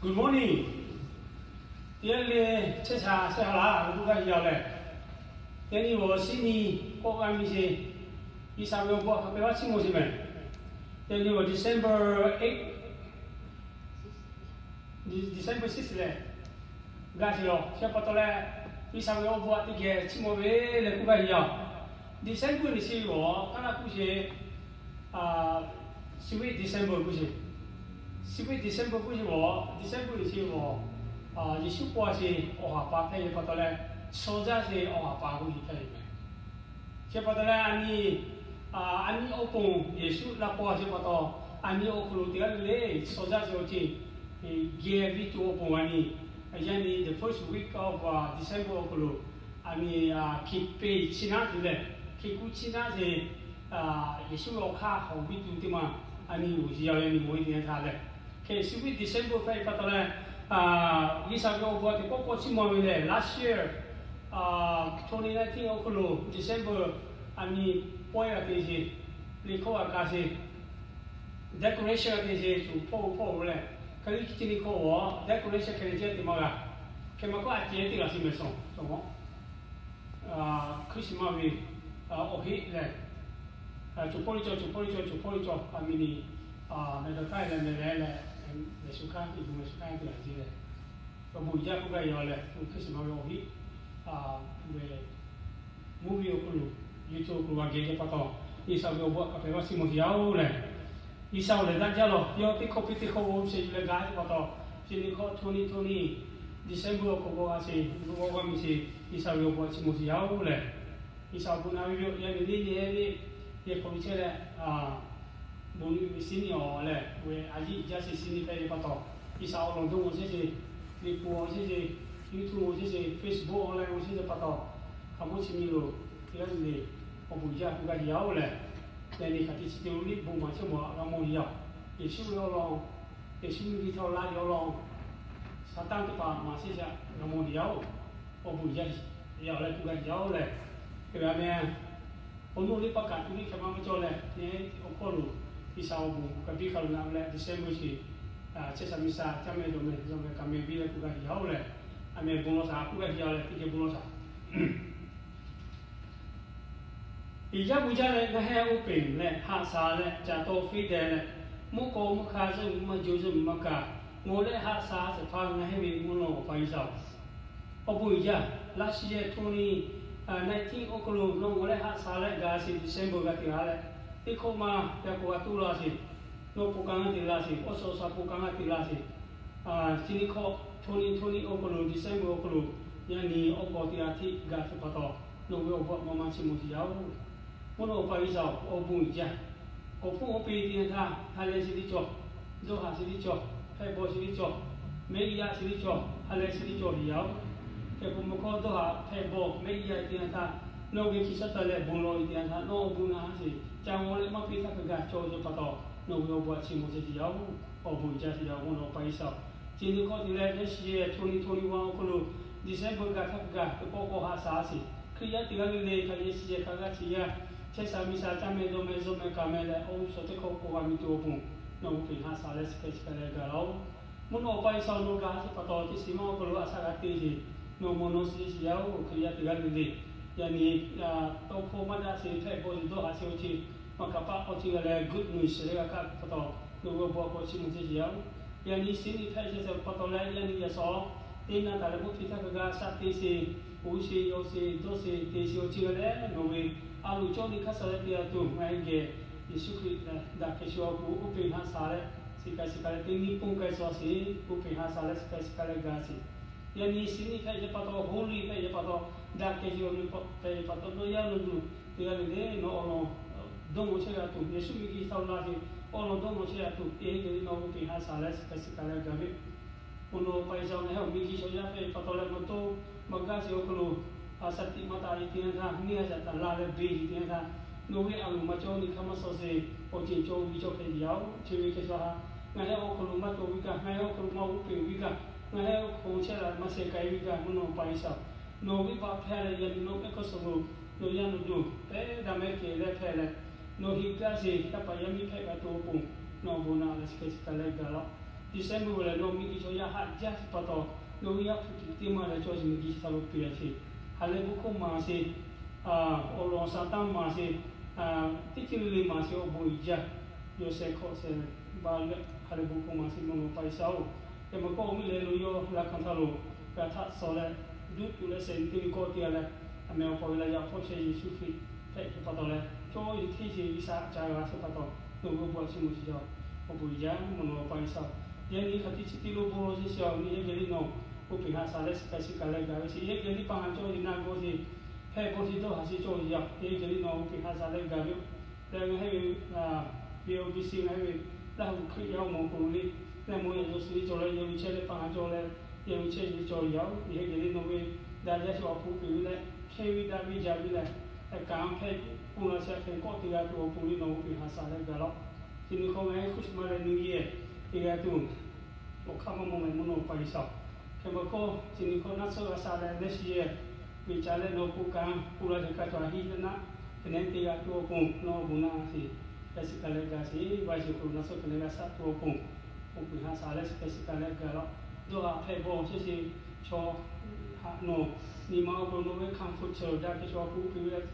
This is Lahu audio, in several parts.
Good morning. Teˇ g'aˇ le le chehˇ sha shehˆ ha laˇ, a lo k'oˆ gaˇ ve yoˬ lehˬ. Yaꞈ nyi awˬ shinˉ nyi k'awꞈ g'a mi sheˍ. G'uiˬsha ve awˬ bon hk'a peu-eˬ maˇ chiˇ mvuh sheˍ mehˍ. Yaꞈ nyi awˬ December eight, December six lehˬ, g'a sheˍ lawˬ. Chi pa taw leh, G'uiˬsha ve awˬ bon htaꞈ teˇ geh chiˇ mvuh ve leh k'oˆ gaˇ ve yoˬ. December ni chi awˬ kaˇ laˇ k'oˆ sheˍ, sweet December k'oˆ sheˍ. Sweet December k'oˆ sheˍ awˬ, December ni chi awˬ, Yeˍsuˆ paw sheˍ awˬ haˍ pa hpehꞈ ve pa taw leh, chaw jaˇ sheˍ awˬ haˍ pa k'oˆ sheˍ hpehꞈ ve mehˍ. Chi pa taw leh a nyi, a nyi awˬ pon Yeˍsuˆ laˇ paw sheˍ pa taw, a nyi awˬ hk'aw lo teˇ g'aˇ le le chaw jaˇ sheˍ awˬ ceuˬ geh viˇ tuˬ awˬ pon a nyi, yaꞈ nyi the first week of December awˬ hk'aw lo a nyi, hk'e peˇ chiˇ naˉ tuˬ lehˬ, hk'e kuˇ chiˇ naˉ sheˍ, Yeˍsuˆ ve awˬ hk'aˇ hawˬ viˇ tuˬ teˇ maˬ a nyi loˬ yiˬ yaˇ leh nyi mawˬ ve teˇ yanˇ htaˇ lehˬ, hk'e sweet December hpehꞈ ve pa taw leh, G'uiˬsha ve awˬ bon htaꞈ teˇ pawˆ pawˆ chiˇ mvuh ve lehˬ, last year twenty nineteen awˬ hk'aw lo December a nyi pawehˇ g'a te sheˍ, liꞈ hkawˇ g'a ka sheˍ, decoration g'a te sheˍ, cuˬ hpawˇ hpawˇ lo leh, hk'e liˇ chi nyi hkawˇ awˬ decoration hk'e le ceh teˇ maˬ g'a, hk'e maˬ k'o a ceh teˇ g'aˇ sheˍ mehˍ shawˍ shawˍ mawˬ Christmas ve awˬ heˆ lehˬ, cuˬ hpawˇ liˇ cawˬ, cuˬ hpawˇ liˇ cawˬ, cuˬ hpawˇ liˇ cawˬ, a mi ni mehˍ dawˬ htaˇ leh mehˍ leh leh, mehˍ shu hkanˇ, mehˍ shu hkanˇ teˇ g'aˇ ceh leh, awˬ bon jaˇ k'oˆ gaˇ ve yoˬ leh, Christmas ve awˬ heˆ ve movie awˬ hk'aw lo, YouTube awˬ hk'aw lo g'a geh ve pa taw, G'uiˬsha ve awˬ bon hk'a peu-eˬ maˇ chiˇ mvuh sheˍ yaˇ oˬ lehˬ, G'uiˬsha awˬ lehˬ daꞈ jaˇ lawˬ. Yawˇ teˇ hkawˇ piˇ teˇ hkawˇ g'aw sheˍ yuˬ leh gaˇ ve pa taw, chi nyi hkawˇ twenty twenty December awˬ hk'aw g'aw g'a sheˍ, g'aw g'a mi sheˍ, G'uiˬsha ve awˬ bon chiˇ mvuh sheˍ yaˇ oˬ lehˬ, G'uiˬsha awˬ bon na ve yoˬ. Yaꞈ nyi le nyi le, yehˬ hk'aw lo chehˇ leh, bon nyi ve shinˉ nyi awˬ lehˬ, ve a yiˇ jaˇ sheˍ shinˉ nyi hpehꞈ ve pa taw, G'uiˬsha awˬ lawn dawˇ g'aw chehˇ sheˍ, liꞈ hpu g'aw chehˇ sheˍ, YouTube g'aw chehˇ sheˍ, Facebook g'aw leh g'aw chehˇ ve pa taw, hk'a mawˇ chi nyi lo teˇ g'aˇ le le awˬ bon jaˇ k'oˆ gaˇ ve yoˬ lehˬ, yaꞈ nyi hk'aˬ te chi te liˇ bon maˍ chehˇ mawˬ g'a mawˬ ve yoˬ. Yeˍsuˆ ve awˬ lawn, Yeˍsuˆ miˬguiˬ htaꞈ la ve awˬ lawn, Saˍtanˍ teˇ hpaˍ maˍ chehˇ shaꞈ g'a mawˬ ve yoˬ. Awˬ bon jaˇ yaˇ oˬ leh k'oˆ gaˇ ve yoˬ lehˬ, hk'e ve a meh, awˬ nuˇ liˇ paˇ kaꞈ tuˬ liˇ hk'e maˇ maˇ cawˬ leh, nyi awˬ hkawˇ lo G'uiˬsha awˬ bon kaꞈ biˇ hk'a lo naꞈ leh December chi, chehˇ sha miˬ sha caˇ meh dawˬ meh dawˬ meh kaꞈ meh biˇ leh k'oˆ gaˇ ve yoˬ lehˬ, a meh bon lawˬ shaˍ k'oˆ gaˇ ve yoˬ lehˬ, teˇ geh bon lawˬ shaˍ. Iˉ jaˇ bon jaˇ leh ngaˬ hehˉ oˇ peˬ leh haꞈ sha leh ca taw fiˉ deh leh, mvuhˇ k'aw mvuhˇ hk'aˇ zuhˆ maˇ jo zuhˆ maˇ kaꞈ, ngawˬ leh haꞈ sha shehˍ hpaˇ ngaˬ hehˉ ve mvuhˇ naw Awˬ pa G'uiˬsha-oˬ, awˬ bon uiˍ jaˇ. Last year twenty nineteen awˬ hk'aw lo nawˬ ngawˬ leh haꞈ sha leh gaˬ sheˍ December g'a te g'a leh, teˇ hkawˇ maˇ yaꞈ k'o g'a toˇ la sheˍ, nawˬ pon ka ngaˇ te la sheˍ, awˬ suhˍ awˬ shaˍ pon ka ngaˇ te la sheˍ, chi nyi hkawˇ twenty twenty awˬ hk'aw lo December awˬ hk'aw lo, yaꞈ nyi awˬ k'aw teˇ g'aˇ tiˉ gaˬ sheˍ pa taw, nawˬ ve awˬ bon maˇ maˇ chiˇ mvuh sheˍ yaˇ oˬ. Mvuhˇ naw Awˬ pa G'uiˬsha-oˬ, awˬ bon uiˍ jaˇ. Awˬ hpfuhˇ awˬ pi teˇ yanˇ htaˇ ha lehˬ chi teˇ cawˬ, dawˇ haꞈ chi teˇ cawˬ, hpehꞈ bawˬ chi teˇ cawˬ, mehˆ g'uˇ yaˇ chi teˇ cawˬ, ha lehˬ chi teˇ cawˬ sheˍ yaˇ oˬ. Hk'e k'o mvuhˇ hkawˇ dawˇ haꞈ hpehꞈ bawˬ mehˆ g'uˇ yaˇ teˇ yanˇ htaˇ, nawˬ geh hkiˬ shaˉ taˍ leh bon lawˬ ve teˇ yanˇ htaˇ, nawˬ awˬ bon naꞈ sheˍ ca ngawˬ leh maˇ piˇ htaˇ hk'a gaˬ cawˬ ve pa taw, nawˬ ve awˬ bon htaꞈ chiˇ mvuh chehˇ sheˍ yaˇ oˬ. Awˬ bon uiˍ jaˇ sheˍ yaˇ oˬ, mvuhˇ naw Awˬ pa G'uiˬsha-oˬ. Chi nyi hkawˇ te leh yaˇ shi yehˬ twenty twenty one awˬ hk'aw lo December gaˬ htaˇ hk'a gaˬ teˇ pawˆ k'awꞈ haꞈ sha sheˍ. Hkriꞈ yaˇ teˇ g'aˇ le le kaꞈ yaˇ shi yehˬ hk'a g'aˇ chi g'aˇ chehˇ sha miˬ sha caˇ meh dawˇ meh zuhˆ meh kaꞈ meh leh, awˬ g'uˇ suhˍ teˇ hkawˇ k'awꞈ g'a mi tuˬ awˬ pon, nawˬ hui peˬ haꞈ sha leh chi hk'e chi hk'e leh gaˬ laˇ oˬ. Mvuhˇ naw Awˬ pa G'uiˬsha-oˬ, nawˬ gaˬ sheˍ pa taw teˇ shiˍ maˇ awˬ hk'aw lo a shaꞈ g'a te sheˍ, nawˬ mawˬ nawˬ shiˍ sheˍ yaˇ oˬ. Hkriꞈ yaˇ teˇ g'aˇ le le, yaꞈ nyi tawˇ hkawˇ maˇ daꞈ sheˍ, hpehꞈ bawˬ sheˍ, dawˇ haꞈ sheˍ awˬ ceuˬ maˇ kaꞈ paˆ awˬ ceuˬ g'a leh good news leh g'a kaˇ pa taw, nawˬ ve awˬ bon hk'aw chiˇ mvuh chehˇ sheˍ yaˇ oˬ. Yaꞈ nyi shiˉ nyi hpehꞈ chehˇ sheˍ pa taw leh, yaꞈ nyi yaꞈ shawˍ teˇ naˆ taˍ leh mvuhˇ hpiˇ htaˇ hk'a gaˬ shaꞈ te sheˍ, uˉ sheˍ, yawˬ sheˍ, dawˇ sheˍ, te sheˍ awˬ ceuˬ g'a leh, nawˬ ve a loˍ cawˇ nyi hk'aˇ suh leh te a tuˬ ngaˬ hui geh Yeˍsuˆ Hkriꞈ lehˬ daꞈ kehˬ shu awˬ pon oˇ peˬ haꞈ sha leh, shiˍ k'ai shiˍ k'ai leh teˇ nyi pon k'ai sha sheˍ, oˇ peˬ haꞈ sha leh shiˍ k'ai shiˍ k'ai leh gaˬ sheˍ. Yaꞈ nyi shiˉ nyi hpehꞈ chehˇ pa taw, holy hpehꞈ chehˇ pa taw, daꞈ kehˬ shu awˬ pon hpehꞈ chehˇ pa taw, nawˬ yaˇ nawˬ duˬ teˇ g'aˇ le le nawˬ awˬ lawn dawˇ mawˬ chehˇ g'a tuˬ, Yeˍsuˆ miˬguiˬ htaꞈ la sheˍ, awˬ lawn dawˇ mawˬ chehˇ g'a tuˬ, teˇ g'aˇ le le nawˬ oˇ peˬ haꞈ sha leh shiˍ k'ai shiˍ k'ai leh gaˬ ve Mvuhˇ naw Awˬ pa G'uiˬsha, ngaˬ hui awˬ miˬguiˬ chaw yaˇ hpehꞈ ve pa taw leh, maˇ to maˇ gaˇ sheˍ awˬ hk'aw lo, a shaˍ tiꞈ maˇ taˍ ve teˇ yanˇ htaˇ, neˇ g'aˇ shaꞈ taˍ la leh beˬ ve teˇ yanˇ htaˇ, nawˬ ve a loˍ maˇ cawˇ nyi hk'aˇ maˇ suh sheˍ, awˬ ceuˬ cawˬ ve cawˬ hpehꞈ ve yoˬ. Chi ve hk'e sha ha, ngaˬ hui awˬ hk'aw lo maˇ cawˬ ve kaꞈ, ngaˬ hui awˬ hk'aw lo maˇ g'uˇ peˬ ve kaꞈ, ngaˬ hui awˬ hk'aw chehˇ la maˇ sheh k'ai ve kaꞈ, mvuhˇ naw Awˬ pa G'uiˬsha, nawˬ ve baꞈ hpehˇ leh yaꞈ nyi nawˬ ehˉ hk'aˇ suh lo, nawˬ yaˇ nawˬ duˬ pehˉ daꞈ mehˉ kehˬ leh hpehꞈ leh, nawˬ heˆ gaˇ sheˍ, yaˇ paˍ yaˇ miˇ hpehꞈ g'a tuˬ awˬ pon, nawˬ bon naꞈ leh chi hk'e chi hk'e leh gaˬ laˇ-oˆ. December lehˬ, nawˬ miˬguiˬ chaw yaˇ haꞈ jaˇ sheˍ pa taw, nawˬ hui Yaˇ hpu tiꞈ teˇ maˇ leh cawˇ sheˍ miˬguiˬ chi htaꞈ lo piˇ a sheˍ. Haˍ leh bon hkawˇ maˍ sheˍ, awˬ lawn Saˍtanˍ maˍ sheˍ, teˇ ceuˬ le le maˍ sheˍ, awˬ bon uiˍ jaˇ. Yawˇ sheh hkawꞈ sheh ba leh haˍ leh bon hkawˇ maˍ sheˍ, mvuhˇ naw pa G'uiˬsha-oˬ. Hk'e maˬ kawˇ awˬ miˇ leh lo yawˇ laꞈ ka htaˇ lo g'a htaꞈ shawˍ leh, duˇ tuꞈ leh shehˍ nyi teˇ ve kawˆ te a leh, aˬ meh awˬ pa ve la yaꞈ hpawˇ chehˇ Yeˍsuˆ Hkriꞈ hpehꞈ ve pa taw leh, cawˇ ve hteˇ sheˍ G'uiˬsha ca g'a sheˍ pa taw, nawˬ hui awˬ bon a chiˇ mvuh sheˍ jaˇ. Awˬ bon uiˍ jaˇ, mvuhˇ naw pa G'uiˬsha-oˬ. Yaꞈ nyi hk'aˬ tiꞈ chi tiꞈ lo bon law sheˍ sheˍ a, nyi heˆ geh liˇ nawˬ oˇ peꞈ haꞈ shaˍ leh, chi hk'e shiˍ kaꞈ leh gaˬ ve sheˍ. Yaꞈ nyi paˍ haˍ cawˇ ve naˆ g'awˇ sheˍ, hpehˇ bawˇ sheˍ dawˇ haˍ sheˍ cawˇ ve yaꞈ, yaꞈ nyi hk'e liˇ nawˬ oˇ peꞈ haꞈ shaˍ leh gaˬ ve yoˬ. Leh ngaˬ heˆ ve, B O B C ngaˬ heˆ ve Laˇ huˍ Hkriꞈ yaˇ awˬ moˍ awˬ hk'aw lo le, leh mawˇ yaꞈ yaw suh ve cawˬ leh, yehˬ ve chehˇ leh paˍ haˍ cawˇ leh, yehˬ ve chehˇ ve cawˬ yaꞈ-oˬ. Nyi heˆ geh liˇ nawˬ ve daꞈ jaˇ sheˍ awˬ pon peꞈ ve leh, hkehˇ ve daꞈ ve jaˇ ve leh, kanˉ hpehˇ pun la sheˍ hk'e kawˆ te g'a tuˬ awˬ pon liˇ nawˬ oˇ peꞈ haꞈ shaˍ leh gaˬ laˇ-oˬ. Chi nyi hk'aw ngaˬ heˆ Christmas leh New Year te g'a tuˬ awˬ hk'aˇ maˇ mawˬ meh, mvuhˇ naw pa G'uiˬsha-oˬ. Hk'e maˬ hkawˇ chi nyi hk'aw naˆ tsuhˇ g'a sha leh leh shi yehˬ ve ca leh nawˬ k'oˆ kaꞈ k'oˆ la sheˍ kaꞈ cawˬ a hiˆ leh naˆ hk'e nehˉ te g'a tuˬ awˬ pon nawˬ bon naˆ sheˍ, hk'e shiˍ kaꞈ leh gaˬ sheˍ. Vaˇ sheˍ hk'aw lo naˆ tsuhˇ hk'e nehˉ g'a shaˆ tuˬ awˬ pon, oˇ peꞈ haꞈ shaˍ leh hk'e shiˍ kaꞈ leh gaˬ laˇ. Dawˇ haꞈ hpehˇ bawˇ chehˇ sheˍ, chaw haꞈ nawˬ nyi ma awˬ hk'aw lo nawˬ ve comforter daꞈ kehˬ chaw awˬ pon oˇ peꞈ ve leh,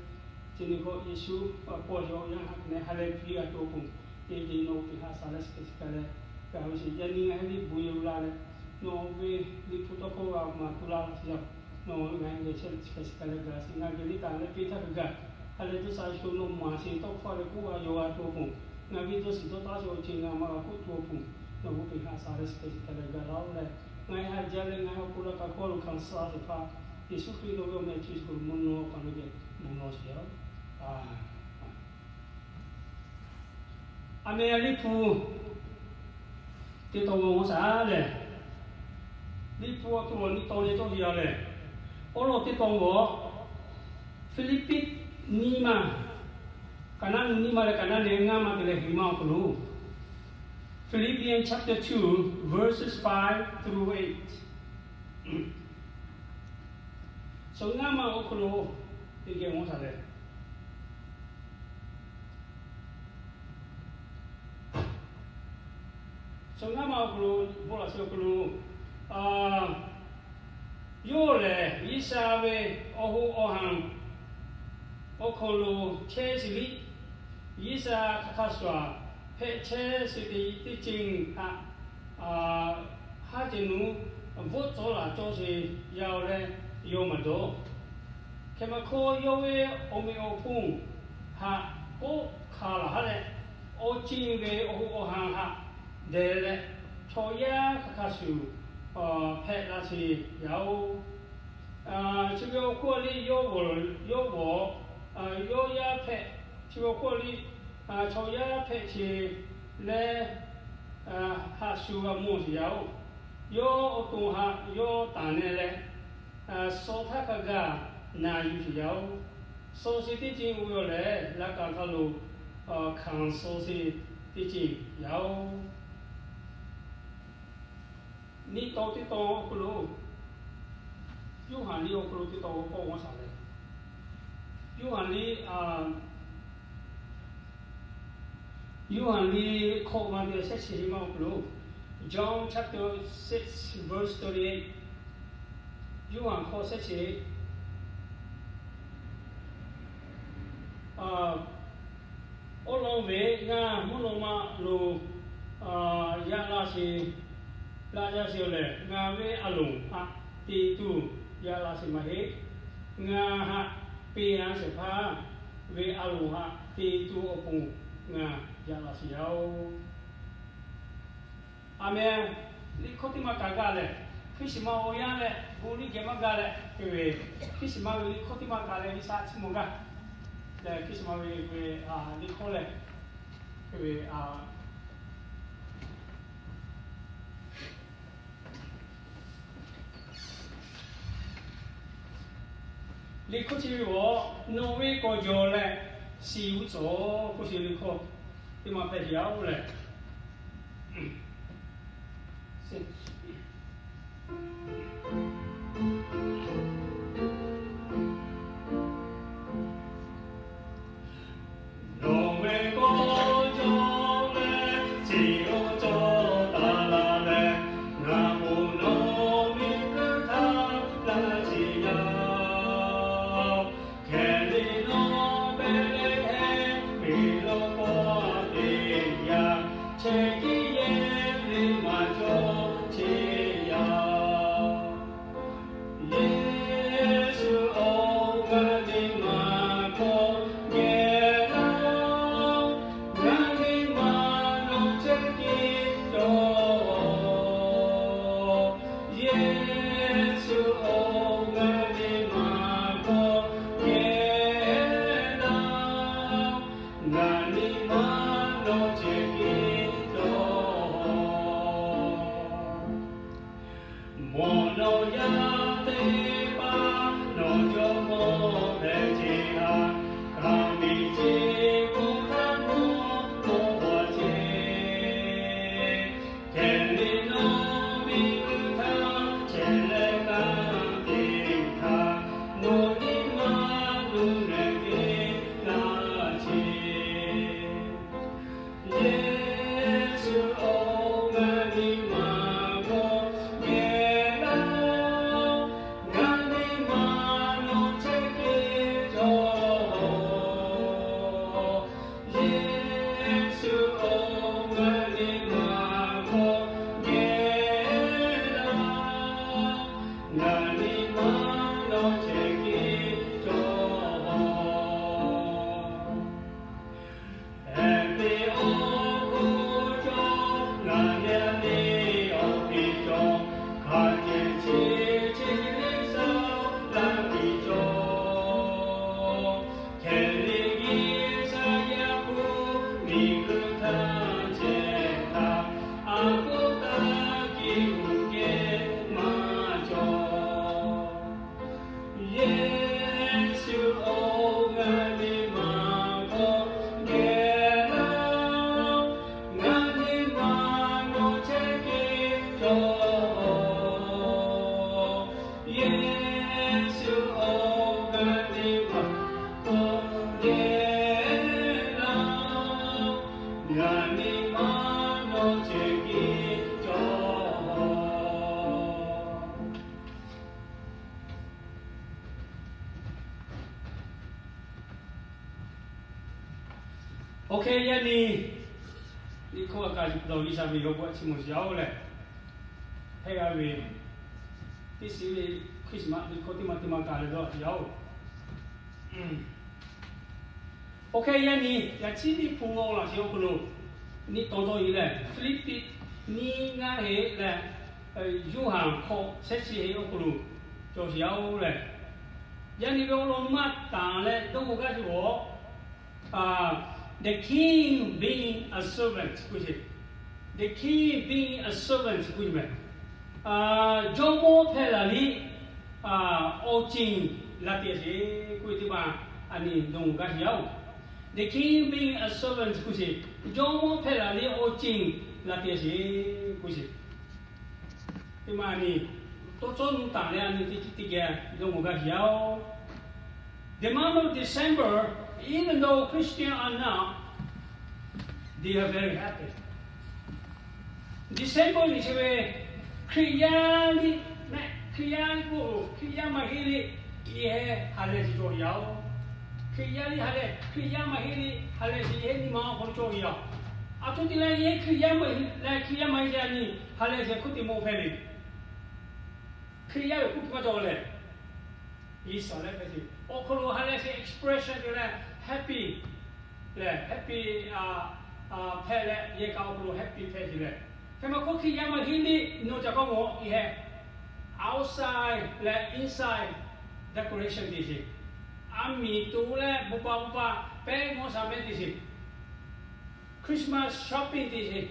chi nyi hk'aw Yeˍsuˆ paw yaw yaˇ haꞈ hk'e nehˉ ha leh piˇ g'a tuˬ awˬ pon, yaꞈ nyi hk'e nawˬ oˇ peꞈ haꞈ shaˍ leh hk'e shiˍ kaꞈ leh gaˬ ve sheˍ. Yaꞈ nyi ngaˬ heˆ liˇ bon yehˬ la leh, nawˬ ve Liꞈ hpu tawˇ hkawˇ g'a maˍ tuˬ laˇ sheˍ yaˇ. Nawˬ ngaˬ heˆ geh chehˇ leh chi hk'e shiˍ kaꞈ leh gaˬ sheˍ. Ngaˬ geh liˇ taˍ leh peˇ htaˇ kaꞈ gaˬ, ha leh dawˇ sha sho nawˬ maˍ sheˍ tawˇ hkawˇ leh k'oˆ g'a yaw g'a tuˬ awˬ pon, ngaˬ ve dawˇ shiˍ dawˇ taˉ sheˍ awˬ ceuˬ ngaˬ maˇ g'a k'oˆ tuˬ awˬ pon, nawˬ oˇ peꞈ haꞈ shaˍ leh chi hk'e shiˍ kaꞈ leh gaˬ laˇ-oˬ leh, ngaˬ heˆ ha jaˇ leh ngaˬ heˆ awˬ hk'aw lo kaꞈ hkawˇ lo hkanˍ suh sheˍ hpaˇ Yeˍsuˆ Hkriꞈ nawˬ ve awˬ meh chi shiˍ k'o mvuhˇ naw pa nawˬ geh bon law sheˍ yaˇ-oˬ. Aˬ meh. Liꞈ hpu teˇ tawn g'awˇ shaˍ lehˬ, Liꞈ hpu awˬ to awˬ nyi tawn leh cawˇ sheˍ yaˇ lehˬ, awˉ lawˇ teˇ tawn g'awˇ, Hpiˇliˇpiˆ nyiˇ maˬ, kaꞈ naˉ nu nyiˇ maˬ leh kaꞈ naˉ neh ngaˇ maˬ te leh hiˍ maˬ awˬ hk'aw lo, Philippians chapter two, verses five through eight. Chaw ngaˇ maˬ awˬ hk'aw lo teˇ geh g'awˇ shaˍ lehˬ, chaw ngaˇ maˬ awˬ hk'aw lo bon laꞈ sheˍ awˬ hk'aw lo, yawˇ lehˬ G'uiˬsha ve awˬ hoꞈ awˬ hanˬ awˬ hk'aw lo chehˇ sheˍ liˇ, G'uiˬsha hk'aˬ hk'aˇ suˍ hpehꞈ chehˇ sheˍ teꞈ teˇ ceuˬ htaꞈ haˉ ceuˬ nuˇ bvuhˆ tcuhˉ laˬ cawˇ sheˍ yaˇ-oˬ leh, yawˇ maˇ dawˇ. Hk'e maˬ hkawˇ yawˇ ve awˬ meꞈ awˬ hponˇ haꞈ k'oˆ hkanˍ laˬ haˉ leh, awˬ ceuˬ ve awˬ hoꞈ awˬ hanˬ haꞈ dehꞈ leh, chaw yaˇ hk'aˬ hk'aˇ shuˍ hpehꞈ la sheˍ yaˇ-oˬ. Chi ve awˬ hk'oˆ liˇ yawˇ g'awˬ, yawˇ g'awˬ, yawˇ yaˇ hpehꞈ, chi ve awˬ hk'oˆ liˇ chaw yaˇ hpehꞈ sheˍ leh, haꞈ shuˍ g'a mawˬ sheˍ yaˇ-oˬ. Yawˇ awˬ to haꞈ yawˇ taˍ neh leh, suh htaˇ hk'a gaˬ na yuˬ sheˍ yaˇ-oˬ. Suh sheˍ teˇ ceuˬ oˇ ve awˬ lehˬ, laꞈ ka hk'a lo hkanˍ suh sheˍ teˇ ceuˬ yaˇ-oˬ. Nyiˇ tawn teˇ tawn awˬ hk'aw lo, Yoˇhanˬ liˇ awˬ hk'aw lo teˇ tawn g'awˇ k'awꞈ g'awˇ shaˍ lehˬ, Yoˇhanˬ liˇ, Yoˇhanˬ liˇ hkawꞈ ma te shehˆ chi hiˍ maˇ awˬ hk'aw lo, John chapter six verse thirty-eight. Yoˇhanˬ hkawꞈ shehˆ chi, awˉ lawˇ ve ngaˬ mvuhˇ naw ma lo yaꞈ la sheˍ, laꞈ yaˇ sheˍ lehˬ, ngaˬ ve a loˍ haꞈ te tuˬ yaꞈ la sheˍ maˇ heˆ. Ngaˬ haꞈ peꞈ a shehˍ hpaˇ ve a loˍ haꞈ te tuˬ awˬ pon ngaˬ yaꞈ la sheˍ yaˇ-oˬ. Aˬ meh. Liꞈ hkawˇ teˇ maˇ kaꞈ gaˬ leh, Christmas awˬ yanˇ leh bon liˇ geh maˇ gaˬ leh, Christmas ve liꞈ hkawˇ teˇ maˇ kaꞈ leh G'uiˬsha chiˇ mvuh gaˇ leh, Christmas ve liꞈ hkawˇ leh, liꞈ hkawˇ chi ve g'awˇ, nawˬ ve k'awꞈ jawˬ leh shiˍ g'uˇ tcuhˍ k'oˆ sheˍ liꞈ hkawˇ teˇ maˇ hpehꞈ sheˍ yaˇ-oˬ lehˬ, nawˬ ve k'awꞈ jawˬ leh shiˍ g'uˇ tcuhˍ taˍ la leh, Chehˇ kiˇ yehˇ ve maˇ cawˬ chehˇ yaˇ. Yeˍsuˆ-oˬ, ngaˬ nyi ma k'awꞈ geh laˇ-oˆ. Ngaˬ nyi ma nawˬ chehˇ kiˇ cawˬ. Yeˍsuˆ-oˬ, ngaˬ nyi ma k'awꞈ geh laˇ-oˆ. Ngaˬ nyi ma nawˬ chehˇ kiˇ cawˬ. Mawˬ nawˬ yaˇ teˇ hpaˍ nawˬ jawˇ mawˇ hpehꞈ ceˬ-a. Kaꞈ miˬ ceˇ bon htaˇ mawˇ mawˇ g'awˬ ceˬ. Hk'e liꞈ nawˬ miˬ guiˬ htaˇ chehˇ leh kanˉ te htaˇ, nawˬ nyi ma nuˇ leh te laˇ ceˬ. Yeˍsuˆ-oˬ, ngaˬ nyi ma k'awꞈ geh laˇ-oˆ. Ngaˬ nyi ma nawˬ chehˇ kiˇ cawˬ. Yeˍsuˆ-oˬ, ngaˬ nyi ma k'awꞈ geh laˇ-oˆ. Ngaˬ nyi ma nawˬ chehˇ kiˇ cawˬ. Hpehꞈ ve awˬ hk'oˆ cawˬ, ngaˬ nyi a le awˬ piˍ cawˬ, hk'a ceh chi chi le saˉ laˇ piˍ cawˬ. Hkeh le Iˉsaˍyaˆ hpu miˬ guiˬ htaˇ ceh htaˇ, a k'oˆ taˇ kiˇ uˬ geh maˇ cawˬ. Yeˍsuˆ-oˬ, ngaˬ nyi ma k'awꞈ geh laˇ-oˆ. Ngaˬ nyi ma nawˬ chehˇ kiˇ cawˬ. Yeˍsuˆ-oˬ, ngaˬ nyi ma k'awꞈ geh laˇ-oˆ. Ngaˬ nyi ma nawˬ chehˇ kiˇ cawˬ. Oˇ hk'e yaˇ nyi, liꞈ hkawˇ a kaꞈ dawˬ G'uiˬsha ve yawˇ k'o a chi mawˬ shiˍ-oˬ lehˬ, hpehˇ g'a ve teˇ shiˍ ve Christmas liꞈ hkawˇ teˇ ma teˇ ma kaꞈ leh dawˇ shiˍ-oˬ. Oˇ hk'e yaˇ nyi yaꞈ chi liꞈ hpu g'aw laꞈ sheˍ awˬ hk'aw lo nyi tawˍ tawˆ-e lehˬ, Hpiˇliˇpiˆ nyiˇ ngaˇ heˆ leh, Yoˇhanˬ hkawꞈ shehˆ chi heˆ awˬ hk'aw lo cawˬ sheˍ-oˬ lehˬ, yaˇ nyi ve awˬ lawn maˇ taˍ leh dawˇ k'o gaˇ sheˍ-oˬ. The king being a servant k'oˆ sheˍ. The king being a servant k'oˆ sheˍ mehˍ. Jawˇmawˇ hpehꞈ laˬ liˇ awˬ ceuˬ laˬ te sheˍ k'oˆ ve teˇ hpaˍ a nyi dawˇ k'o gaˇ sheˍ-oˬ. The king being a servant k'oˆ sheˍ. Jawˇmawˇ hpehꞈ laˬ liˇ awˬ ceuˬ laˬ te sheˍ k'oˆ sheˍ. Teˇ ma a nyi tawˇ cawˇ nu taˍ leh a nyi teˇ ceuˬ teˇ geh dawˇ k'o gaˇ sheˍ-oˬ. The month of December, even though Christian or not, they are very happy. December nyi chi ve Hkriꞈ yaˇ liˇ mehˆ, Hkriꞈ yaˇ liˇ k'o, Hkriꞈ yaˇ maˇ heˆ liˇ yehˬ ha lehˬ shiˍ cawˬ yaˇ-oˬ. Hkriꞈ yaˇ liˇ ha lehˬ, Hkriꞈ yaˇ maˇ heˆ liˇ ha lehˬ shiˍ yehˬ nyi ma awˬ hk'aw lo cawˬ yaˇ-oˬ. A htoꞈ te leh yehˬ Hkriꞈ yaˇ maˇ heˆ leh Hkriꞈ yaˇ maˇ heˆ leh a nyi ha lehˬ shiˍ hk'oˆ teꞈ maˇ hpehˇ le. Hkriꞈ yaˇ ve hk'oˆ teꞈ maˇ cawˬ leh, G'uiˬsha leh hpehꞈ shiˍ awˬ hk'aw lo ha lehˬ shiˍ expression te leh happy lehˬ, happy hpehꞈ leh yehˬ kaꞈ awˬ hk'aw lo happy hpehꞈ shiˍ leh, hk'e maˇ hk'oˆ Hkriꞈ yaˇ maˇ heˆ liˇ nawˬ ca k'awꞈ mawˬ-oˬ. Yehˬ outside leh inside decoration te shiˍ, a miˬ toꞈ leh bon pa bon pa pehˉ mawˇ sha mehˉ te shiˍ, Christmas shopping te shiˍ,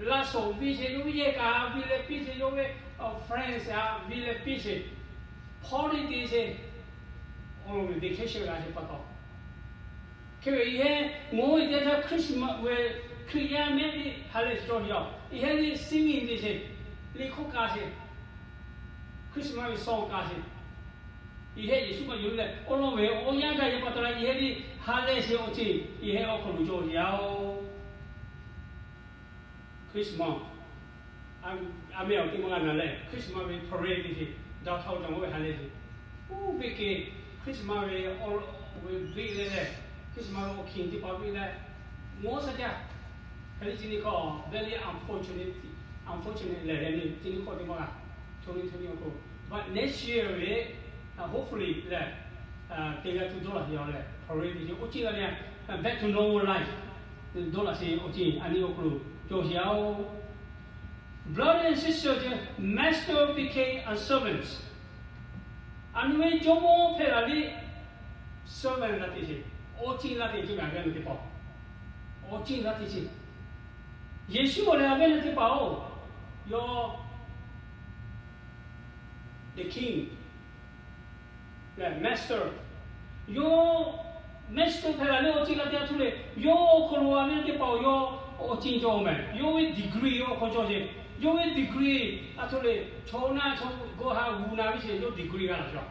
laˇ shoˍ viˇ sheˍ yawˇ ve yehˬ kaꞈ viˇ leh piˇ sheˍ yawˇ ve friends aꞈ viˇ leh piˇ sheˍ, party te shiˍ, awˬ lawn ve vacation g'a sheˍ pa taw. Hk'e ve yehˬ, ngaˬ hui teˇ htaˇ Christmas ve Hkriꞈ yaˇ mehˉ ve ha lehˬ shiˍ cawˬ yaˇ-oˬ. Yehˬ liˇ singing te shiˍ, liˇ hk'oˆ ka sheˍ, Christmas ve song ka sheˍ. Yehˬ Yeˍsuˆ maˇ yuˬ leh awˬ lawn ve awˬ yanˇ gaˇ yehˬ pa taw leh yehˬ liˇ ha lehˬ shiˍ awˬ ceuˬ yehˬ awˬ hk'aw lo cawˬ yaˇ-oˬ. Christmas a meh awˬ teˇ maˇ g'a na leh Christmas ve parade te shiˍ, downtown cawˬ ve ha lehˬ shiˍ. Uˇ, beˇ ke Christmas ve awˬ ve beˇ leh leh, Christmas ve awˬ hkiˬ teˇ hpaˍ beˇ leh, mawˇ shaˉ jaˇ. Hk'e te chi nyi hkawˇ very unfortunate, unfortunate lehˬ leh nyi chi nyi hkawˇ teˇ maˇ g'a, twenty twenty awˬ hk'aw lo. But next year ve, hopefully lehˬ, te g'a tuˬ dawˇ laꞈ sheˍ a lehˬ, pray ve oˇ ceuˬ g'a leh, back to normal life dawˇ laꞈ sheˍ awˬ ceuˬ a nyi awˬ hk'aw lo cawˬ sheˍ a oˬ. Brother and sister, master became a servant. A nyi ve jawˇmawˇ hpehꞈ la liˇ servant la te sheˍ, awˬ ceuˬ la te sheˍ, a ve a nyi teˇ hpaˍ awˬ ceuˬ la te sheˍ. Yeˍsuˆ lehˬ a ve a nyi teˇ hpaˍ oˬ, yawˇ the king lehˬ master, yawˇ master hpehꞈ la liˇ awˬ ceuˬ la te a htoꞈ le. Yawˇ awˬ hk'aw lo a ve a nyi teˇ hpaˍ oˬ, yawˇ awˬ ceuˬ cawˬ mehˍ. Yawˇ ve degree yawˇ awˬ hk'aw cawˬ sheˍ. Yawˇ ve degree a htoꞈ le, chaw naˆ chaw g'awˇ ha g'uˬ na ve sheˍ yawˇ degree g'a laꞈ shaw.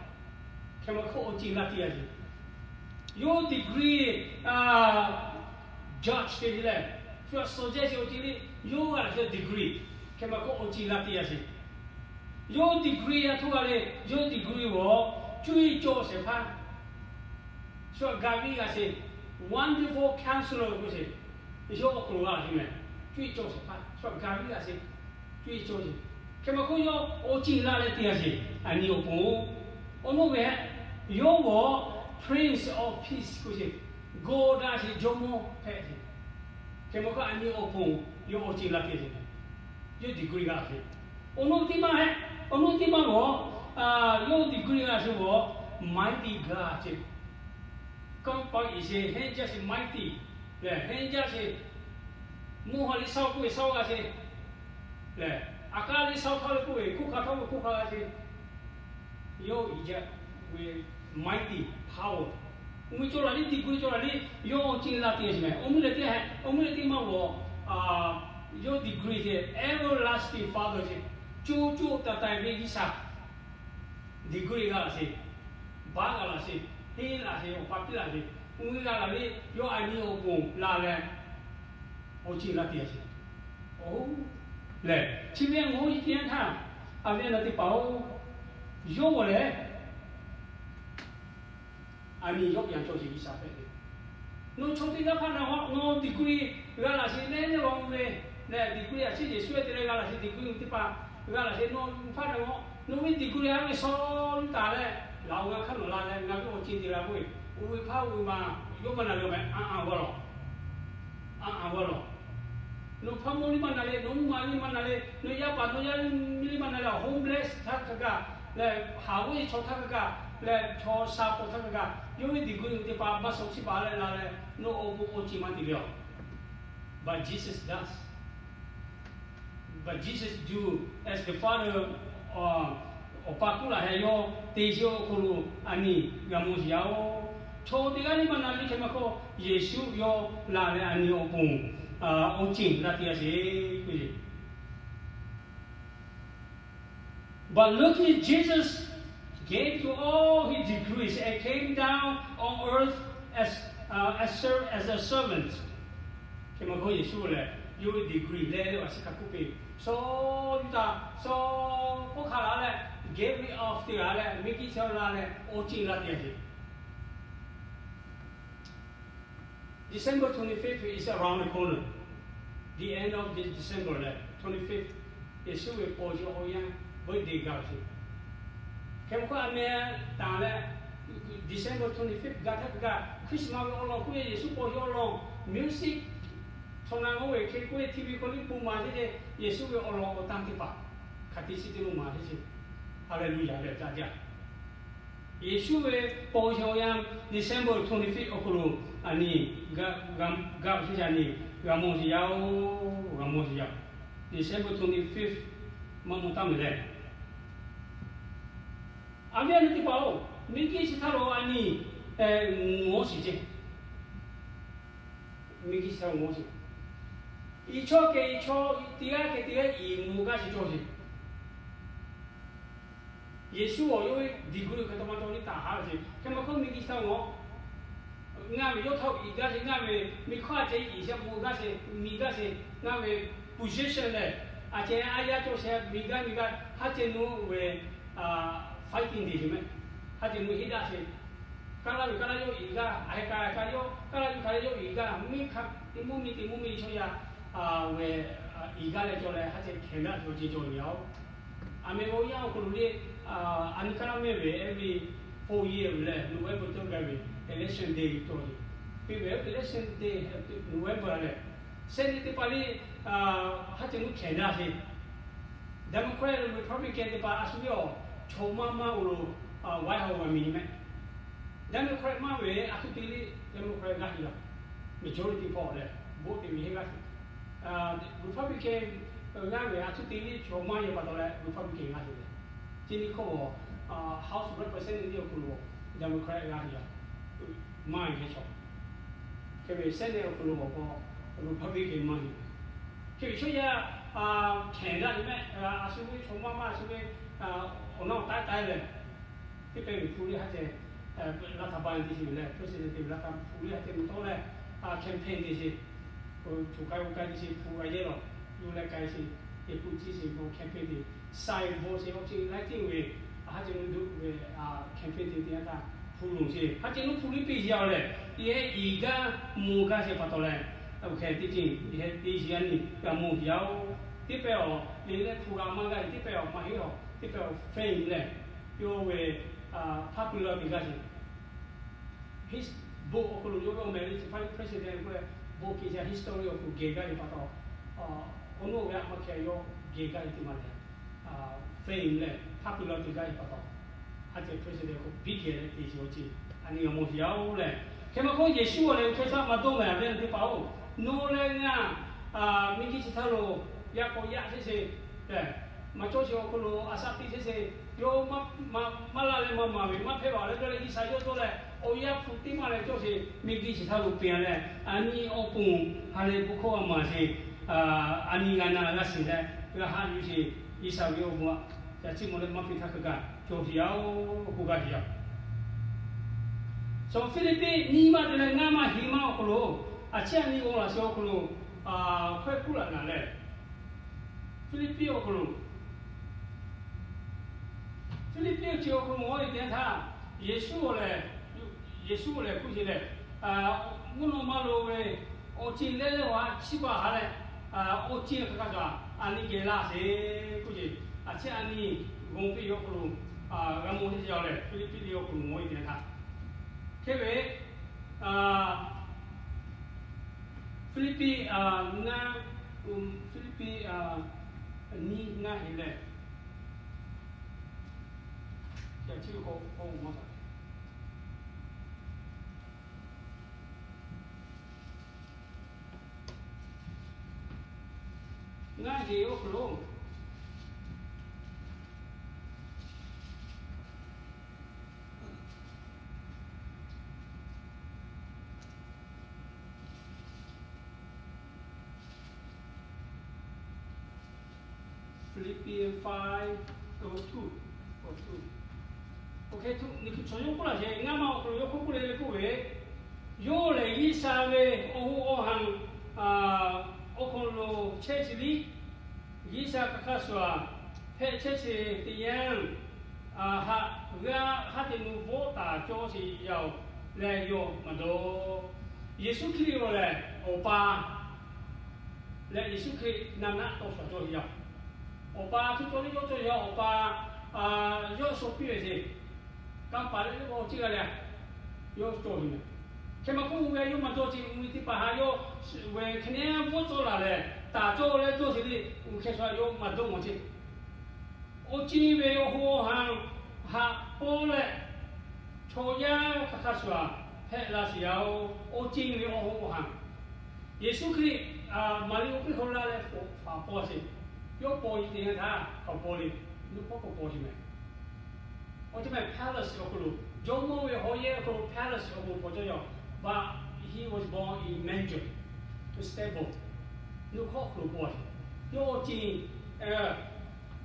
Hk'e ma hk'oˆ awˬ ceuˬ la te a sheˍ. Yawˇ degree judge te leh, shu a suhˍ jehˇ sheˍ awˬ ceuˬ le, yawˇ g'a laꞈ shaw degree. Hk'e ma hk'oˆ awˬ ceuˬ la te a sheˍ. Yawˇ degree a htoꞈ g'a le, yawˇ degree g'awˬ cuˇ yiˍ cawˬ shehˍ hpaˇ, shu a ga viˉ g'a sheˍ, wonderful counselor k'oˆ sheˍ, yawˇ awˬ hk'aw lo g'a sheˍ mehˍ. Cuˇ yiˍ cawˬ shehˍ hpaˇ shu a ga viˉ g'a sheˍ, cuˇ yiˍ cawˬ sheˍ. Hk'e ma hk'oˆ yawˇ awˬ ceuˬ la leh te g'a sheˍ. A nyi awˬ pon, awˬ nuˇ ve hehꞈ, yawˇ g'awˬ Prince of Peace k'oˆ sheˍ, gawˬ daꞈ sheˍ jawˇmawˇ hpehꞈ sheˍ. Hk'e ma hk'oˆ a nyi awˬ pon yawˇ awˬ ceuˬ la te sheˍ. Yawˇ degree g'a sheˍ. Awˬ nuˇ teˇ maˇ hehꞈ, awˬ nuˇ teˇ maˇ g'awˬ, yawˇ degree g'a sheˍ g'awˬ mighty God ceˇ. Kanˇ paˆ iˍ sheˍ, hehnˇ jaˇ sheˍ mighty lehˬ hehnˇ jaˇ sheˍ. Mvuhˇ haw liˇ saˇ k'oˆ ve saˇ g'a sheˍ lehˬ, a k'aˉ liˇ saˇ htaˇ ve k'oˆ ve hkunˉ hk'a htaˇ ve hkunˉ hk'a g'a sheˍ. Yawˇ iˍ jaˇ ve mighty power, mvuhˇ miˬ cawˬ la liˇ, degree cawˬ la liˇ, yawˇ awˬ ceuˬ la te sheˍ mehˍ. Awˬ nuˇ leh teˇ, awˬ nuˇ leh teˇ maˇ g'awˬ, yawˇ degree sheˍ everlasting Father sheˍ, co co taiˍ taiˍ ve G'uiˬsha. Degree g'a laꞈ sheˍ, baˆ g'a laꞈ sheˍ, henˇ laꞈ sheˍ, awˬ pa piˇ laꞈ sheˍ, mvuhˇ miˬ g'a laˬ ve, yawˇ a nyi awˬ pon la leh awˬ ceuˬ la te sheˍ. Oˬ lehˬ, chi ve a nyi teˇ yanˇ htaˇ, a ve a nyi teˇ hpaˍ oˬ, yawˇ g'awˬ lehˬ a nyi yawˇ yanˇ cawˬ sheˍ G'uiˬsha hpehꞈ ve. Nawˬ chaw teˇ g'aˇ hpaˇ na g'awˆ, nawˬ degree g'a laꞈ sheˍ leh leh g'awˬ ve lehˬ, degree a ciˉ Yeˍsuˆ te leh g'a laꞈ sheˍ degree teˇ hpaˍ g'a laꞈ sheˍ nawˬ hpaˇ na g'awˆ, nawˬ ve degree a ve shaw taˍ leh, laˬ oˬ g'a hkaˇ nawˬ la leh ngaˬ ve awˬ ceuˬ te la k'oˆ ve, oˇ ve hpaˇ oˇ ve ma yawˇ maˇ na g'a mehˍ. A a g'awˬ lawˬ, a a g'awˬ lawˬ. Nawˬ hpaˇ mawˇ liˇ maˇ na le, nawˬ mvuhˇ ma liˇ maˇ na le, nawˬ yaˇ paˍ nawˬ yaˇ miˇ liˇ maˇ na le, homeless htaˇ hk'a gaˬ lehˬ, haˍ g'uˇ ve chaw htaˇ hk'a gaˬ lehˬ, chaw sha paw htaˇ hk'a gaˬ, yawˇ ve degree teˇ hpaˍ maˇ shawˍ chiˇ baˬ leh la leh, nawˬ awˬ pon awˬ ceuˬ maˇ te le a. But Jesus does. But Jesus do as the Father, awˬ pa kuˉ laˬ heh yawˇ te sheˍ awˬ hk'aw lo a nyi g'a mawˬ sheˍ yaˇ oˬ. Chaw teˇ g'aˇ liˇ maˇ na le hk'e ma hk'aw, Yeˍsuˆ yawˇ la leh a nyi awˬ pon awˬ ceuˬ la te g'a sheˍ. But look, Jesus gave to all his degrees and came down on earth as, as serv-, as a servant. Hk'e ma hk'aw Yeˍsuˆ lehˬ yawˇ ve degree leh leh a shiˉ hk'a hkuˆ peˇ shaw yuˬ taˍ shaw k'oˆ hk'a la leh, gave it off te g'a leh, miˬguiˬ chi la leh awˬ ceuˬ la te g'a sheˍ. December twenty-fifth is around the corner. The end of this December leh twenty-fifth, Yeˍsuˆ ve paw yaw awˬ yanˇ birthday gaˬ sheˍ. Hk'e ma hk'aw a meh taˍ leh, December twenty-fifth gaˬ htaˇ kaꞈ, Christmas ve awˬ lawn k'oˆ ve Yeˍsuˆ paw yaw awˬ lawn, music chaw na ngaˇ ve hk'e k'oˆ ve TV hk'aw liˇ bon maˍ sheˍ ceˇ, Yeˍsuˆ ve awˬ lawn awˬ tanˇ teˇ hpaˍ hk'a te chi teˇ lo maˍ sheˍ ceˇ. Hallelujah leh ca jaˇ. Yeˍsuˆ ve paw yaw awˬ yanˇ December twenty-fifth awˬ hk'aw lo a nyi gaˬ, gaˬ, gaˬ sheˍ a nyi g'a mawˬ sheˍ yaˇ oˬ, g'a mawˬ sheˍ yaˇ. December twenty-fifth maˇ mawˬ taˇ mehˍ leh, a viˉ a nyi teˇ hpaˍ oˬ, miˬguiˬ chi htaˇ lo a nyi ngawˬ shiˍ ceˇ. Miˬguiˬ chi htaˇ lo ngawˬ shiˍ. Iˍ chaw kehˬ iˍ chaw, teˇ g'aˇ kehˬ teˇ g'aˇ iˍ mvuh gaˇ sheˍ cawˬ sheˍ. Yeˍsuˆ awˬ yawˇ ve degree hk'e taw ma taw liˇ taˍ haˉ sheˍ. Hk'e ma hk'oˆ miˬguiˬ chi htaˇ ngawˬ, ngaˬ ve yawˇ htaꞈ iˍ gaˇ sheˍ, ngaˬ ve miˬ hkawˇ a ceh iˍ sheˍ mvuh gaˇ sheˍ, miˬ gaˇ sheˍ, ngaˬ ve position lehˬ, a ceh a yaˇ cawˬ sheˍ miˬ gaˇ miˬ gaˇ haˉ ceh nuˇ ve fighting te sheˍ mehˍ. Haˉ ceh nuˇ heˆ daꞈ sheˍ. Kaˇ laˇ ve kaˇ laˇ yawˇ iˍ gaˇ, a heh ka ka yawˇ kaˇ laˇ yuˬ hk'a leh yawˇ iˍ gaˇ, mvuhˇ miˬ hk'a, mvuhˇ miˬ te mvuhˇ miˬ chaw yaˇ ve, iˍ gaˇ leh cawˬ leh ha ceh hkehˍ daꞈ cawˬ ce cawˬ ve yoˬ. Aˬ meh g'aw yaˇ awˬ hk'aw lo le, a nyi kaˇ laˇ mehˆ ve every four year ve lehˬ November tawˇ gaˇ ve election day cawˬ ve. Piˇ ve election day November lehˬ, Senate teˇ hpaˍ le, ha ceh nuˇ hkehˍ daꞈ ve Democrat Republican teˇ hpaˍ a shu ve awˬ chaw maˇ maˇ g'aw lo waiˉ haw g'a miˬ nyi mehˆ. Democrat maˇ ve a htoꞈ te le, Democrat g'aˇ hteꞈ yaˇ majority hpawˇ lehˬ vote te ve heˆ g'aˇ hteꞈ, Republican g'aˇ ve a htoꞈ te le chaw maˇ yaw pa taw leh Republican g'aˇ hteꞈ lehˬ, ce nyi hkawˇ House Representative awˬ hk'aw lo Democrat g'aˇ hteꞈ yaˇ maˇ ve chaw, hk'e ve Senate awˬ hk'aw lo awˬ hk'aw Republican maˇ ve, hk'e ve chaw yaˇ hkehˍ daꞈ ve mehˆ. A shu ve chaw maˇ maˇ a shu ve awˬ naw taiˉ taiˉ lehˬ, teˇ pehˍ ve hpu le ha ceh, laˇ htaꞈ ba nyi teˇ shiˍ ve lehˬ President te ve laˇ htaꞈ hpu le ha ceh mvuh tawˆ leh, campaign teˇ shiˍ, choˬ k'ai oˇ k'ai teˇ shiˍ hpu g'a yehˇ lawˬ, yuˬ leh k'ai shiˍ, teˇ hpu ciˇ shiˍ bon campaign te, sai bon shiˍ awˬ ceuˬ laiˉ ceuˬ ve, ha ceh nuˇ duˆ ve campaign te teˇ yanˇ htaˇ hpu loˬ sheˍ. Ha ceh nuˇ hpu liˇ piˇ shiˍ yaˇ-oˬ lehˬ, yehˇ iˍ gaˇ mvuh gaˇ sheˍ pa taw leh, hk'e teˇ ceuˬ yehˇ te shiˍ yaˇ nyi g'a mvuh shiˍ yaˇ-oˬ. Teˇ pehˍ awˬ le leh hpu g'a maˇ gaˇ ve, teˇ pehˍ awˬ maˇ heˆ awˬ, teˇ pehˍ awˬ fame lehˬ, yawˇ ve popular te gaˇ sheˍ. His book awˬ hk'aw lo yawˇ ve awˬ meh le chi hpaˇ President k'oˆ leh, book ke ca history awˬ hk'aw lo geh gaˇ ve pa taw, awˬ naw ve a hk'aw hkeh yawˇ geh gaˇ ve teˇ maˬ lehˬ, fame lehˬ popular te gaˇ ve pa taw, ha ceh President k'o biˇ geh leh te shiˍ awˬ ceuˬ a nyi g'a mawˬ shiˍ yaˇ-oˬ lehˬ. Hk'e maˇ k'oˆ Yeˍsuˆ awˬ lehˬ hk'e shaˆ maˇ dawˇ mehˍ ve teˇ hpaˍ-oˬ, nawˬ leh ngaˬ miˬguiˬ chi htaˇ lo yaꞈ k'awꞈ yaꞈ chehˇ sheˍ lehˬ, maˇ cawˇ sheˍ awˬ hk'aw lo a shaꞈ teꞈ chehˇ sheˍ, yawˇ maˇ laˇ leh maˇ maˍ ve maˇ hpehˇ baˬ leh dawˇ leh G'uiˬsha yawˇ dawˇ leh awˬ yaˇ hpu teˇ maˇ leh cawˇ sheˍ, miˬguiˬ chi htaˇ lo pehˬ leh, a nyi awˬ pon ha lehˬ bon hkawˇ a maˍ sheˍ, a nyi g'a na g'a shiˍ leh g'a haꞈ yuˬ sheˍ, G'uiˬsha ve awˬ bon aꞈ ca ciˇ mawˬ leh maˇ piˇ htaˇ hk'e kaꞈ cawˬ sheˍ yaˇ-oˬ, k'oˆ gaˇ sheˍ yaˇ. Shu Hpiˇliˇpiˆ nyiˇ maˇ te leh ngaˇ maˇ heˍ maˇ awˬ hk'aw lo, a ciˉ a nyi g'aw laˬ sheˍ awˬ hk'aw lo, hkawehˇ kuˉ laꞈ naˍ lehˬ, Hpiˇliˇpiˆ awˬ hk'aw lo, Hpiˇliˇpiˆ chi awˬ hk'aw lo g'aw e te htaˇ, Yeˍsuˆ awˬ lehˬ, Yeˍsuˆ awˬ lehˬ hkuˇ sheˍ lehˬ, mvuhˇ naw ma lo ve awˬ ceuˬ leh leh g'aꞈ chiˇ baˬ ha leh, awˬ ceuˬ hk'a hk'a shaꞈ a nyi geh laˇ sheˍ k'oˆ ce, a ciˉ a nyi g'aw piˇ ve awˬ hk'aw lo g'a mawˬ teˇ yaˇ lehˬ, Hpiˇliˇpiˆ le awˬ hk'aw lo g'aw e te htaˇ, hk'e ve Hpiˇliˇpiˆ ngaˇ, Hpiˇliˇpiˆ nyiˇ ngaˇ heˍ lehˬ, ngaˇ heˍ oˇ hk'aw lo Philippians five, two, two. Ngaˇ maˇ awˬ hk'aw lo yawˇ k'oˆ k'oˆ le le k'oˆ ve, yawˇ lehˬ G'uiˬsha ve awˬ hoˉ awˬ hanˬ awˬ hk'aw lo chehˇ chi liˇ, G'uiˬsha hk'aˬ hk'aˇ shuˍ hpehꞈ chehˇ chi teˇ yanˇ, haꞈ g'a haˉ te nu vawˆ taˍ cawˇ sheˍ yaˇ-oˬ leh yawˇ maˇ dawˇ. Yeˍsuˆ Hkriꞈ lehˬ Awˬ pa leh Yeˍsuˆ Hkriꞈ naˍ naˆ tawˇ shuˍ cawˇ sheˍ yaˇ. Awˬ pa htuˇ cawˇ liˇ cawˇ cawˇ yaˇ, Awˬ pa yawˇ sho piˇ ve sheˍ. Kanˇ paˍ leh leh awˬ ciˉ g'a leh yawˇ cawˇ ve mehˍ. Hk'e maˇ k'oˆ, ve yawˇ maˇ dawˇ ce, ve teˇ hpaˍ haꞈ yawˇ ve hk'e neˇ vawˆ cawˇ laˬ leh taˍ cawˇ leh cawˇ sheˍ le, uˬ hkeh shuˍ yawˇ maˇ dawˇ mawˬ ce. Awˬ ceuˬ ve awˬ hoˉ awˬ hanˬ haꞈ pawˇ leh, chaw yaˇ hk'aˬ hk'aˇ shuˍ hpehꞈ la sheˍ yaˇ-oˬ, awˬ ceuˬ ve awˬ hoˉ awˬ hanˬ. Yeˍsuˆ Hkriꞈ Maˍriˆ awˬ piˇ hk'aw laˇ leh faˍ paw sheˍ. Yawˇ paw e te htaˇ hk'aˬ paw le, nuˇ hkawˇ k'awꞈ paw sheˍ mehˍ. Awˬ ceuˬ mehˍ palace awˬ hk'aw lo, jawˇmawˇ ve hawˉ yehˇ awˬ hk'aw lo palace awˬ hk'aw paw cawˇ yaˇ. But he was born in manger, stable. Nuˇ hkawˇ hk'aw lo paw sheˍ. Yawˇ awˬ ceuˬ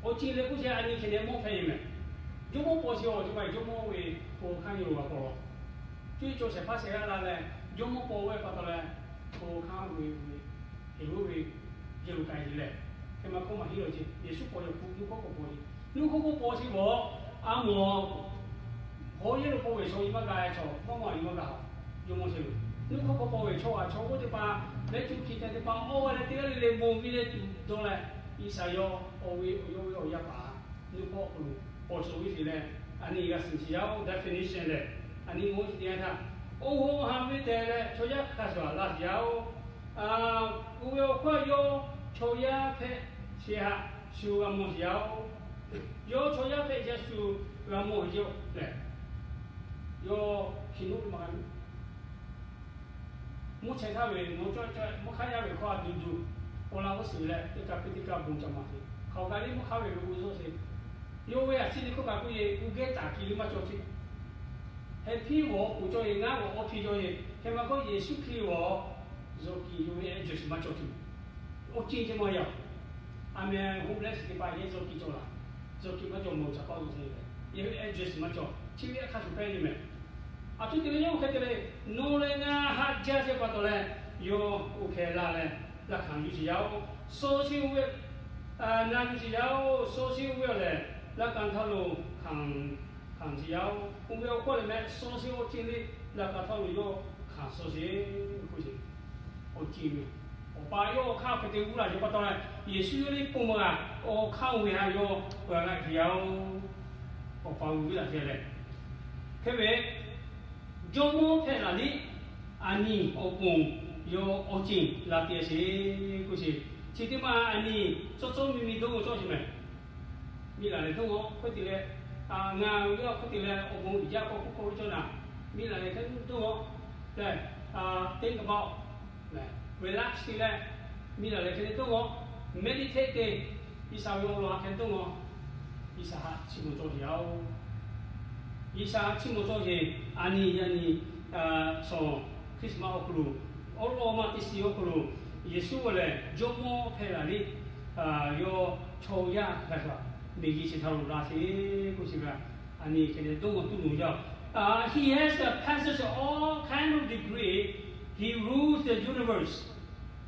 awˬ ceuˬ leh k'oˆ ce, a nyi hk'e leh mawˇ hpehꞈ e mehˍ. Jawˇmawˇ paw sheˍ awˬ ceuˬ pa jawˇmawˇ ve hk'aw hk'aˇ nyi lo g'a paw law. Cuˇ yiˍ cawˬ shehˍ hpaˇ shehˍ g'aˇ la leh, jawˇmawˇ paw ve pa taw leh, hk'aw hk'aˇ ve, Heˍroˆ ve, yehˬ lo k'ai te leh, hk'e maˇ hkawˇ maˇ heˆ law ce. Yeˍsuˆ paw yaw hpu nuˇ hkawˇ k'awꞈ paw ce. Nuˇ hkawˇ k'awꞈ paw sheˍ k'o, a mawˬ, hawˉ yehˇ lo paw ve chaw nyi maˇ g'a, chaw maˇ maˇ nyi maˇ g'a, jawˇmawˇ chehˇ ve Nuˇ hk'awˇ hk'aw paw ve chaw aꞈ chaw g'oˇ teˇ hpaˍ leh, co hkiˬ htaꞈ teˇ hpaˍ awˬ g'a leh teˇ g'aˇ le le mawˬ ve leh tuˬ dawˇ leh, Iˉsaˍyaˆ awˬ ve awˬ yawˇ ve awˬ yaˇ paˍ nuˇ hk'awˇ hk'aw lo paw cawˬ ve hk'e leh, a nyi g'a suhˍ sheˍ yaˇ oˬ, definition lehˬ, a nyi mawˬ chi teˇ yanˇ htaˇ, oˇ hawˉ ha ve tehꞈ leh chaw yaˇ hk'a shuˍ laˇ sheˍ yaˇ oˬ. Oˇ ve awˬ hk'aw yawˇ chaw yaˇ hpehꞈ shehˍ hpaˇ shu g'a mawˬ sheˍ yaˇ oˬ. Yawˇ chaw yaˇ hpehꞈ shehˍ hpaˇ shu g'a mawˬ sheˍ yaˇ oˬ lehˬ, yawˇ hkiˬ nuˆ maˇ mvuhˇ chehˇ htaˇ ve mvuhˇ cawˇ cawˇ mvuhˇ hk'aˇ yaˇ ve hkawˇ a duˬ duˬ, awˬ laꞈ g'awˇ suhˍ leh teˇ kaꞈ piˇ teˇ kaꞈ bon ca maˇ sheˍ. Hk'aˬ kaꞈ liˇ mvuhˇ hk'aˇ ve ve g'uˇ zuhˆ sheˍ. Yawˇ ve a ciˉ liˇ hkawˇ kaꞈ k'oˆ ve, uˉ gehˉ taˍ kiˬ liˇ maˇ cawˬ ceˇ. Heh piˇ g'awˬ k'oˍ cawˇ ve, ngaˇ g'awˬ awˬ hpiˇ cawˇ ve, hk'e maˇ k'oˆ Yeˍsuˆ Hkriꞈ g'awˬ, yawˇ kiˬ yawˇ ve address maˇ cawˬ tuˬ, awˬ ceˇ ceˇ maˇ yaˇ. A meh homeless teˇ hpaˍ yehˬ yawˇ kiˬ cawˬ laˬ, yawˇ kiˬ maˇ cawˬ mawˬ caꞈ k'aw tuˬ te ve, yehˬ ve address maˇ cawˬ, chi ve a hk'a shuˍ hpehꞈ ve meh. A htoꞈ te ve yawˇ hk'e te leh, nawˬ leh ngaˬ haꞈ jaˇ chehˇ pa taw leh, yawˇ oˇ hkeh la leh, laˇ hkanˍ yuˬ sheˍ yaˇ oˬ, suh sheˍ oˇ ve, na yuˬ sheˍ yaˇ oˬ, suh sheˍ oˇ ve awˬ lehˬ, laˇ k'aˍ htaˇ lo hkanˍ, hkanˍ sheˍ yaˇ oˬ. Oˇ ve awˬ hkawˇ lehˬ meh, suh sheˍ awˬ ceˇ le, laˇ k'aˍ htaˇ lo yawˇ hkanˍ suh sheˍ k'oˆ sheˍ. Awˬ ceˇ ve, Awˬ pa yawˇ hk'aˇ hk'e te g'uˇ laˬ yawˇ pa taw leh, Yeˍsuˆ yawˇ liˇ pon maˇ g'a, awˬ hk'aˇ oˇ ve htaꞈ yawˇ g'a g'aꞈ te yaˇ oˬ. Awˬ pa g'uˇ laˬ te leh, hk'e ve Jawˇmawˇ hpehꞈ laˬ liˇ a nyi awˬ ponˬ yawˇ awˬ ceˇ la te sheˍ k'oˆ sheˍ. Chi teˇ maˇ a nyi cawˇ cawˇ mi mi dawˇ g'awˇ cawˇ sheˍ meh. Miˬ laˬ leh dawˇ g'awˇ hk'oˆ te leh, ngaˬ ve awˬ hk'oˆ te leh awˬ bon uiˍ jaˇ k'awꞈ k'oˆ k'oˆ ve cawˇ naˍ, miˬ laˬ leh hk'e dawˇ g'awˇ leh, think about, relax te leh, miˬ laˬ leh hk'e dawˇ g'awˇ, meditate te, Iˉsaˍ ve awˬ lawn hk'e dawˇ g'awˇ, Iˉsaˍ haꞈ chiˇ mvuh cawˇ sheˍ yaˇ oˬ. Iˉsaˍ haꞈ chiˇ mvuh cawˇ sheˍ. A nyi yaˇ nyi, shawˍ Christmas awˬ hk'aw lo, awˉ lawˇ maˇ teˇ shiˍ awˬ hk'aw lo, Yeˍsuˆ lehˬ Jawˇmawˇ hpehꞈ laˬ liˇ, yawˇ chaw yaˇ hk'a shuˍ miˬguiˬ chi htaꞈ lo laˇ sheˍ k'oˆ sheˍ ve, a nyi hk'e te dawˇ g'awˇ tuˬ loˬ yaˇ. He has the passage of all kind of degree. He rules the universe.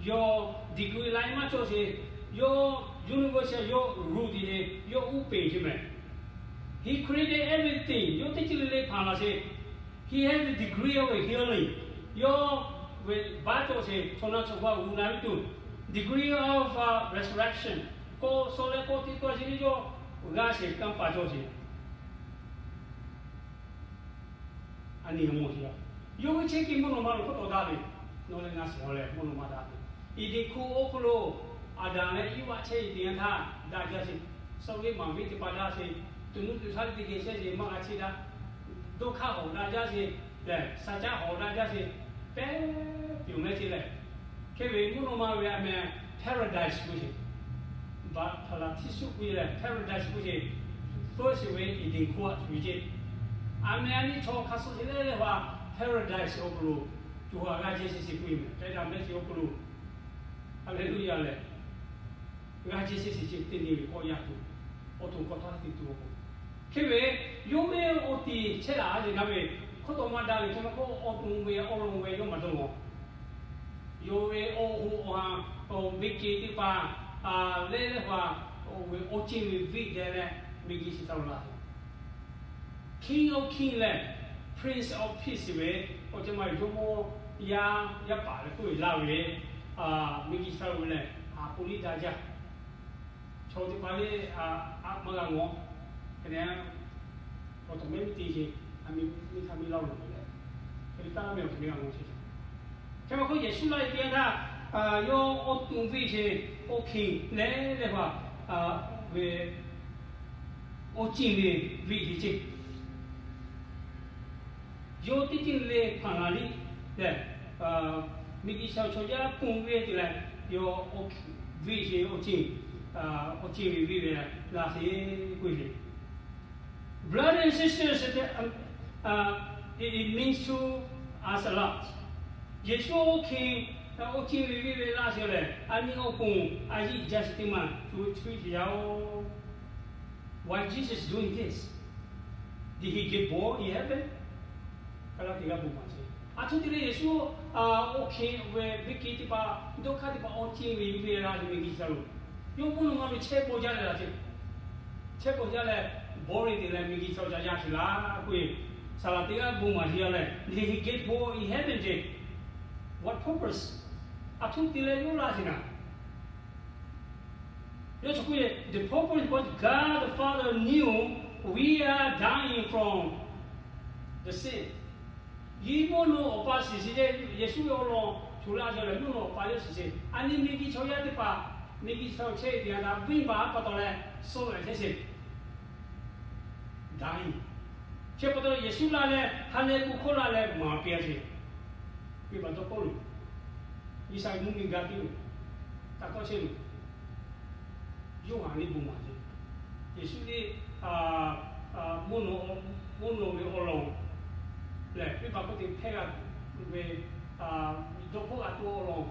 Yawˇ degree la maˇ cawˇ sheˍ. Yawˇ universe yawˇ rule te sheˍ, yawˇ uˉ peˬ sheˍ meh. He created everything. Yawˇ teˇ ceuˬ le le hpanˍ laˬ sheˍ. He has the degree of healing. Yawˇ ve baˆ cawˬ sheˍ, chaw na chaw pa g'uˇ na ve tuˬ. Degree of resurrection. Kawˆ suh leh kawˆ teˇ tawˇ sheˍ le yawˇ g'a sheˍ kanˇ paˍ cawˬ sheˍ. A nyi mawˬ sheˍ yaˇ. Yawˇ ve chehˇ kuiˬ mvuhˇ naw ma lo hk'oˆ tawˍ daꞈ ve, nawˬ leh ngaˬ shiˍ haw leh mvuhˇ naw ma daꞈ ve. Eˍdenˍ hkuˇ awˬ hk'aw lo Aˍdanˍ leh Iˉvaˆ chehˇ ve teˇ yanˇ htaˇ daꞈ jaˇ sheˍ. Suh ve maˍ ve teˇ hpaˍ daꞈ sheˍ. Tuˬ nuˇ tuˬ shaˉ teˇ geh chehˇ sheˍ, maˇ g'a chehˇ daꞈ. Dawˇ hk'aˇ hawˍ daꞈ jaˇ sheˍ lehˬ, shaˍ caˉ hawˍ daꞈ jaˇ sheˍ. Pehˉ peuˬ meh ce lehˬ, hk'e ve mvuhˇ naw ma ve a meh paradise k'oˆ sheˍ. Baˍ hpaˍ laˬ htiˇ suˆ k'oˆ leh paradise k'oˆ sheˍ. First ve Eˍdenˍ hkuˇ a tuˬ ve ce. A meh a nyi chaw hk'a suh sheˍ leh leh hpaˍ paradise awˬ hk'aw lo co ha g'a jehˇ sheˍ sheˍ k'oˆ ve meh, paˍ daꞈ meh sheˍ awˬ hk'aw lo. Hallelujah lehˬ, g'a jehˇ sheˍ sheˍ ce teˇ nyi ve kawˆ yaˇ tuˬ, awˬ to kawˆ htaˇ te tuˬ awˬ hk'aw. Hk'e ve, yawˇ ve awˬ ti chehˇ laˬ a yeˬ gaˇ ve, hk'oˆ tawˍ maˇ daꞈ ve hk'e maˇ k'oˆ, awˬ to ve awˬ lawn ve yawˇ maˇ dawˇ g'awˇ. Yawˇ ve awˬ hoꞈ awˬ ha, awˬ ve kehˬ teˇ hpaˍ leh leh hpaˍ, awˬ ve awˬ ceˇ ve venˇ deh leh miˬguiˬ chi htaꞈ lo laˇ King of King leh Prince of Peace ve, awˬ ceuˬ ma ve Jawˇmawˇ yaˇ yaˇ paˍ leh k'oˆ ve laˇ ve, miˬguiˬ chi htaꞈ lo ve lehˬ, a k'oˆ liˇ daꞈ jaˇ. Chaw teˇ hpaˍ le, a, maˇ g'a ngawˬ. Hk'e te, awˬ tawˍ mehˉ miˇ te ce, a miˇ htaˇ miˇ laˇ loˬ leh, hk'e te taˇ meh awˬ tawˍ mehˉ g'a ngawˬ ce. Hk'e maˇ k'oˆ, Yeˍsuˆ laˇ ve teˇ yanˇ htaˇ, yawˇ awˬ to venˇ ce, awˬ hkiˬ leh leh hpaˍ ve awˬ ceˇ ve venˇ ce ce. Yawˇ teˇ ceuˬ le hpanˍ laˬ liˇ lehˬ, miˬguiˬ chi chaw yaˇ ponˬ ve te leh, yawˇ awˬ hkiˬ venˇ ce awˬ ceˇ, awˬ ceˇ ve venˇ ve laˇ sheˍ k'oˆ ve. Brothers and sisters, it means to us a lot. Yeˍsuˆ awˬ hkiˬ awˬ ceˇ ve venˇ ve laˇ sheˍ lehˬ, a nyi awˬ ponˬ a yiˇ jaˇ sheˍ teˇ maˬ co co sheˍ yaˇ oˬ. Why Jesus doing this? Did he get bored in heaven? Kaˇ laˇ teˇ g'aˇ bon maˍ sheˍ. A htoꞈ te leh Yeˍsuˆ awˬ hkiˬ ve venˇ hkiˬ teˇ hpaˍ, dawˇ hk'aˇ teˇ hpaˍ awˬ ceˇ ve venˇ ve laˇ sheˍ miˬguiˬ chi htaꞈ lo. Yawˇ mvuhˇ naw ma lo chehˇ paw jaˇ leh laˇ sheˍ. Chehˇ paw jaˇ leh, boring te leh miˬguiˬ chi htaꞈ lo ca yaˇ sheˍ laˇ k'oˆ ve, saˍ laˍ teˇ g'aˇ bon maˍ sheˍ yaˇ leh, did he get bored in heaven ce. What purpose? Aˬ htoꞈ te leh yawˇ laˇ sheˍ naˍ. Yawˇ chi k'oˆ ve, the purpose was God the Father knew we are dying from the sin. Yehˬ mvuhˇ naw awˬ pa shiˍ sheˍ ceˇ, Yeˍsuˆ ve awˬ lawn shuˍ laˇ ve lehˬ, mvuhˇ naw awˬ pa yawˇ shiˍ sheˍ. A nyi miˬguiˬ chaw yaˇ teˇ hpaˍ, miˬguiˬ chaw chehˇ ve teˇ yanˇ htaˇ, venˇbaˆ pa taw leh suh leh chehˇ sheˍ. Dying. Chi pa taw Yeˍsuˆ laˇ leh ha lehˬ bon hkawˇ laˇ leh maˍ piˇ a sheˍ. Venˇbaˆ dawˇ hkawˇ lo, G'uiˬsha ve mvuhˇmiˬ ga piˇ ve, taˇ kawˆ chehˇ ve, Yoˇhanˬ liˇ bon maˍ sheˍ. Yeˍsuˆ liˇ mvuhˇ naw, mvuhˇ naw ve awˬ lawn lehˬ, venˇbaˆ hkawˇ te hpehˇ g'a ve, dawˇ hkawˇ g'a tuˬ awˬ lawn,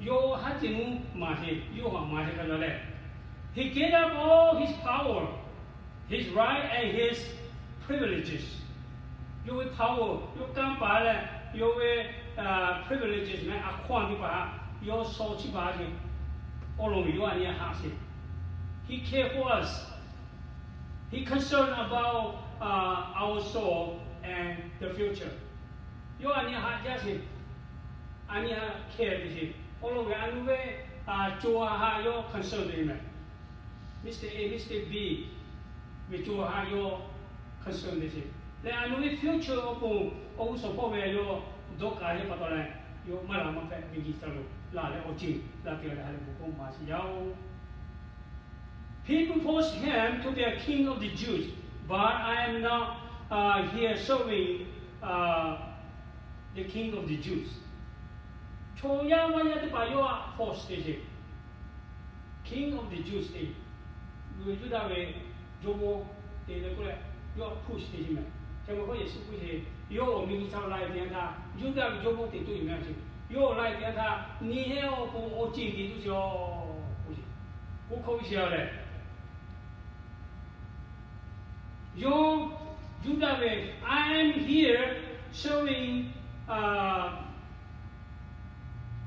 yawˇ haˉ ceˬ mvuhˇ maˍ sheˍ, Yoˇhanˬ maˍ sheˍ hk'a gaˬ leh, he gave up all his power, his right and his privileges. Yawˇ ve power, yawˇ kanˇ paˍ leh, yawˇ ve privileges meh, a hkawˇ teˇ hpaˍ htaꞈ yawˇ shaw chiˇ baˬ ve. Awˬ lawn ve yawˇ a nyi haꞈ sheˍ. He care for us. He concerned about our soul and the future. Yawˇ a nyi haꞈ jaˇ sheˍ. A nyi haꞈ care te sheˍ. Awˬ lawn ve a nu ve co ha htaꞈ yawˇ concern te meh. Mister A, Mister B ve co ha htaꞈ yawˇ concern te sheˍ. Leh a nu ve future awˬ pon awˬ g'uˇ suhˍ hpawˇ ve yawˇ dawˇ k'ai ve pa taw leh, yawˇ maˇ laˬ maˇ hpehꞈ, miˬguiˬ htaꞈ lo laˬ leh awˬ ceuˬ laˬ te leh ha lehˬ bon hkawˇ maˍ sheˍ yaˇ oˬ. People forced him to be a king of the Jews, but I am not uh, here serving uh, the king of the Jews. Chaw yaˇ maˇ yaˇ teˇ hpaˍ yawˇ htaꞈ force te sheˍ. King of the Jews te, Yuˇdaꞈ ve jawˇmawˇ te leh k'oˆ leh, yawˇ htaꞈ push te sheˍ meh. Hk'e ma k'o Yeˍsuˆ k'oˆ sheˍ, yawˇ awˬ miˬguiˬ htaꞈ laˬ ve teˇ yanˇ htaˇ, Yuˇdaꞈ ve jawˇmawˇ te tuˬ yoˬ meh sheˍ. Yawˇ laˬ ve teˇ yanˇ htaˇ, nyi hehˉ awˬ pon awˬ ceˬ te tuˬ sheˍ. K'oˆ hkawˇ ve sheˍ lehˬ, yawˇ Yuˇdaꞈ ve, I am here serving uh,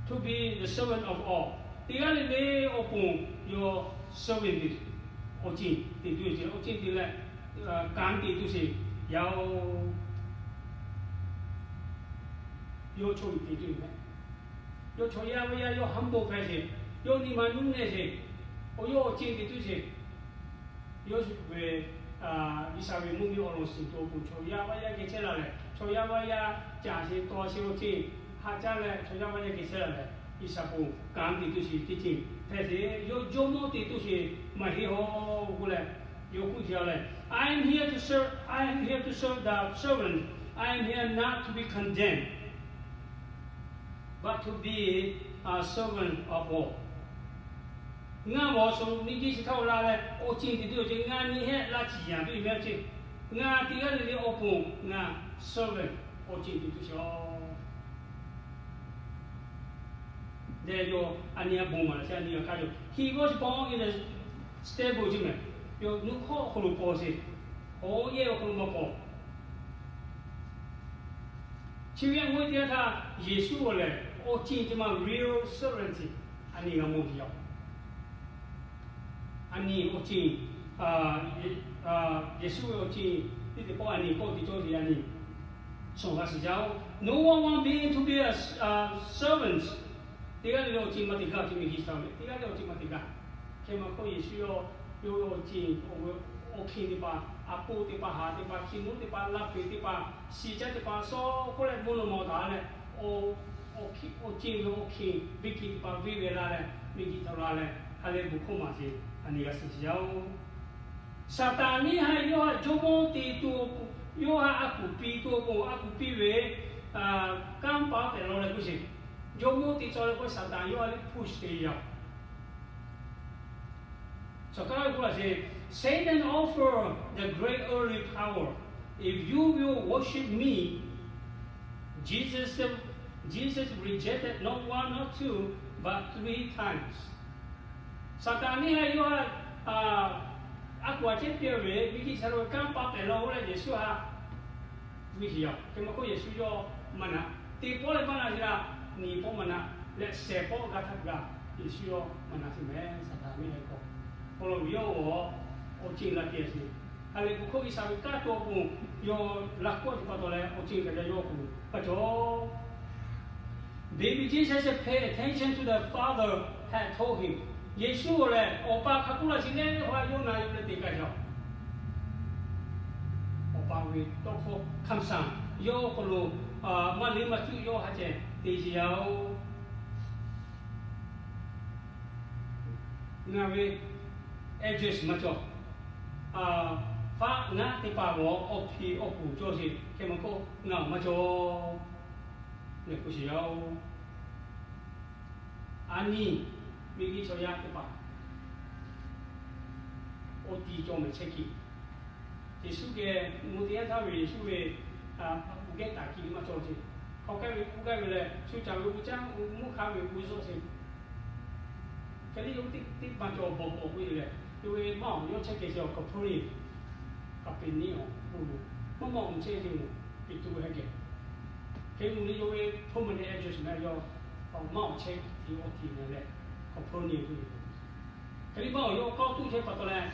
to be the servant of all. Teˇ g'aˇ le le awˬ pon yawˇ servant te, awˬ ceˬ te tuˬ ve, awˬ ceˬ te leh kanˉ te tuˬ sheˍ yaˇ oˬ. Yawˇ chaw uiˍ te tuˬ yoˬ meh. Yawˇ chaw yaˇ ve yaˇ yawˇ humble hpehꞈ sheˍ. Yawˇ nyi ma nuˇ nehˬ sheˍ. Awˬ yawˇ awˬ ceˬ te tuˬ sheˍ. Yawˇ shu ve G'uiˬsha ve mvuhˇmiˬ awˬ lawn shiˍ tuˬ awˬ pon chaw yaˇ vaˇ yaˇ geh chehˇ la leh, chaw yaˇ vaˇ yaˇ caˍ sheˍ taw sheˍ awˬ ceˬ haꞈ caˉ leh, chaw yaˇ vaˇ yaˇ geh chehˇ la leh, G'uiˬsha pon kanˉ te tuˬ sheˍ teˇ ceuˬ hpehꞈ sheˍ. Yawˇ jawˇmawˇ te tuˬ sheˍ maˇ heˆ haw k'oˆ leh, yawˇ k'oˆ sheˍ leh, I am here to serve, I am here to serve the servant. I am here not to be condemned, but to be a servant of all. Ngaˬ awˬ suhˍ miˬguiˬ chi htaꞈ la leh awˬ ceˬ te tuˬ yoˬ ce, ngaˬ nyi hehˉ laˇ ciˍ yanˍ tuˬ yoˬ meh ce. Ngaˬ teˇ g'aˇ le le awˬ pon ngaˬ servant, awˬ ceˬ te tuˬ sheˍ. Leh yawˇ a nyi a bon maˍ laꞈ sheˍ, a nyi a hk'a yoˬ. He was born in a stable ce meh. Yawˇ nuˇ hkawˇ awˬ hk'aw lo paw sheˍ. Awˬ yehˬ awˬ hk'aw lo maˇ paw. Chi ve a mawˇ teˇ yanˇ htaˇ Yeˍsuˆ awˬ lehˬ awˬ ceˬ ce ma real sovereignty a nyi g'a mawˇ ve yoˬ. A nyi awˬ ceˬ, Yeˍsuˆ ve awˬ ceˬ teˇ teˇ pawˆ a nyi kawˆ te cawˇ ve a nyi shawˍ g'a shiˍ jaˇ oˬ. No one want being to be a servant. Teˇ g'aˇ le le awˬ ceˬ maˇ te gaˇ, awˬ ceˬ miˬguiˬ chi htaꞈ leh teˇ g'aˇ le awˬ ceˬ maˇ te gaˇ. Hk'e ma k'oˆ Yeˍsuˆ yawˇ, yawˇ ve awˬ ceˬ, awˬ hkiˇ teˇ hpaˍ, a poˆ teˇ hpaˍ, haˍ teˇ hpaˍ, hkiˇ muˉ teˇ hpaˍ, laˇ peˬ teˇ hpaˍ, shiˍ caˇ teˇ hpaˍ, sawˉ k'oˆ leh mvuhˇ naw ma taˍ leh, awˬ ceˬ ve awˬ hkiˇ venˇ hkiˇ teˇ hpaˍ venˇ ve la leh, miˬguiˬ htaꞈ la leh, ha lehˬ bon hkawˇ maˍ sheˍ, a nyi g'a shiˍ jaˇ oˬ. Saˍtanˍ neˇ haiˬ yawˇ htaꞈ jawˇmawˇ te tuˬ, yawˇ htaꞈ a kuˬ piˇ tuˬ awˬ pon a kuˬ piˇ ve kanˉ paˆ tehꞈ law leh k'oˆ sheˍ. Jawˇmawˇ te cawˬ leh k'o Saˍtanˍ yawˇ htaꞈ liˇ push te yaˇ. Saˍtanˍ k'oˆ laˇ sheˍ, Satan offer the great earthly power. If you will worship me, Jesus, Jesus rejected not one, not two, but three times. Saˍtanˍ neˇ haiˬ yawˇ htaꞈ a kuˬ a cehˉ piˇ ve, miˬguiˬ chi htaꞈ lo kanˉ paˆ tehꞈ law k'oˆ leh Yeˍsuˆ htaꞈ ve sheˍ yaˇ. Hk'e ma k'oˆ Yeˍsuˆ yawˇ maˇ na. Teˇ pawˆ leh maˇ na sheˍ la, nyiˇ pawˆ maˇ na, leh shehˍ pawˆ g'a htaˇ gaˬ Yeˍsuˆ yawˇ maˇ na sheˍ meh. Saˍtanˍ neˇ haiˬ hk'aw, awˬ lawn yawˇ awˬ, awˬ ceˬ la te sheˍ. Ha lehˬ k'o hkawˇ G'uiˬsha ve kanˉ tuˬ awˬ pon yawˇ laꞈ kawˆ teˇ pa taw leh awˬ ceˬ kaꞈ jaˇ yawˇ k'o pa cawˬ. Baby Jesus pay attention to the father had told him. Yeˍsuˆ lehˬ, awˬ pa hk'a k'oˆ laˇ chi lehˬ, yawˇ na yuˬ leh te kaꞈ yaˇ-oˬ, awˬ pa ve tawˇ hkawˇ hkaˇ saˍ yawˇ awˬ hk'aw lo maˇ liˇ maˇ cuˆ yawˇ ha ceh te ce yaˇ-oˬ. Ngaˬ ve address maˇ cawˬ. Faˆ ngaˉ teˇ hpaˍ g'awˬ awˬ hpiˍ awˬ kuˬ cawˬ sheˍ hk'e maˇ k'oˆ, ngaˬ maˇ cawˬ. Lehˬ k'oˆ sheˍ yaˇ-oˬ. A nyi, miˬguiˬ chaw yaˇ teˇ hpaˍ awˬ ti cawˬ mehˍ chehˇ kiˬ. Yeˍsuˆ geh mvuhˇ teˇ yanˇ htaˇ ve Yeˍsuˆ ve uˬ geh taˍ kiˬ maˇ cawˬ ce. Hk'aw k'ai ve k'oˆ gaˇ ve lehˬ, shu caˍ ve k'o caˇ, mvuhˇ hk'a ve k'o zawˇ ce. Hk'e liˇ yawˇ teˇ teˇ maˇ cawˬ bawˬ bawˬ k'oˆ e lehˬ, yawˇ ve maˇ awˬ yawˇ chehˇ kehˬ ce awˬ Kaˍpeˍneˍonˍ, Kaˍpeˍneˍonˍ k'oˆ lo, maˇ maˇ awˬ chehˇ ce mawˬ, Peˍtruˆ hehˉ geh. Hk'e mvuhˇ liˇ yawˇ ve hpawˇ mvuhˇ leh address lehˬ yawˇ maˇ awˬ chehˇ ti awˬ ti lehˬ, Kaˍpeˍneˍonˍ k'oˆ ve. Hk'e liˇ maˇ awˬ yawˇ k'aw tuˬ chehˇ pa taw leh,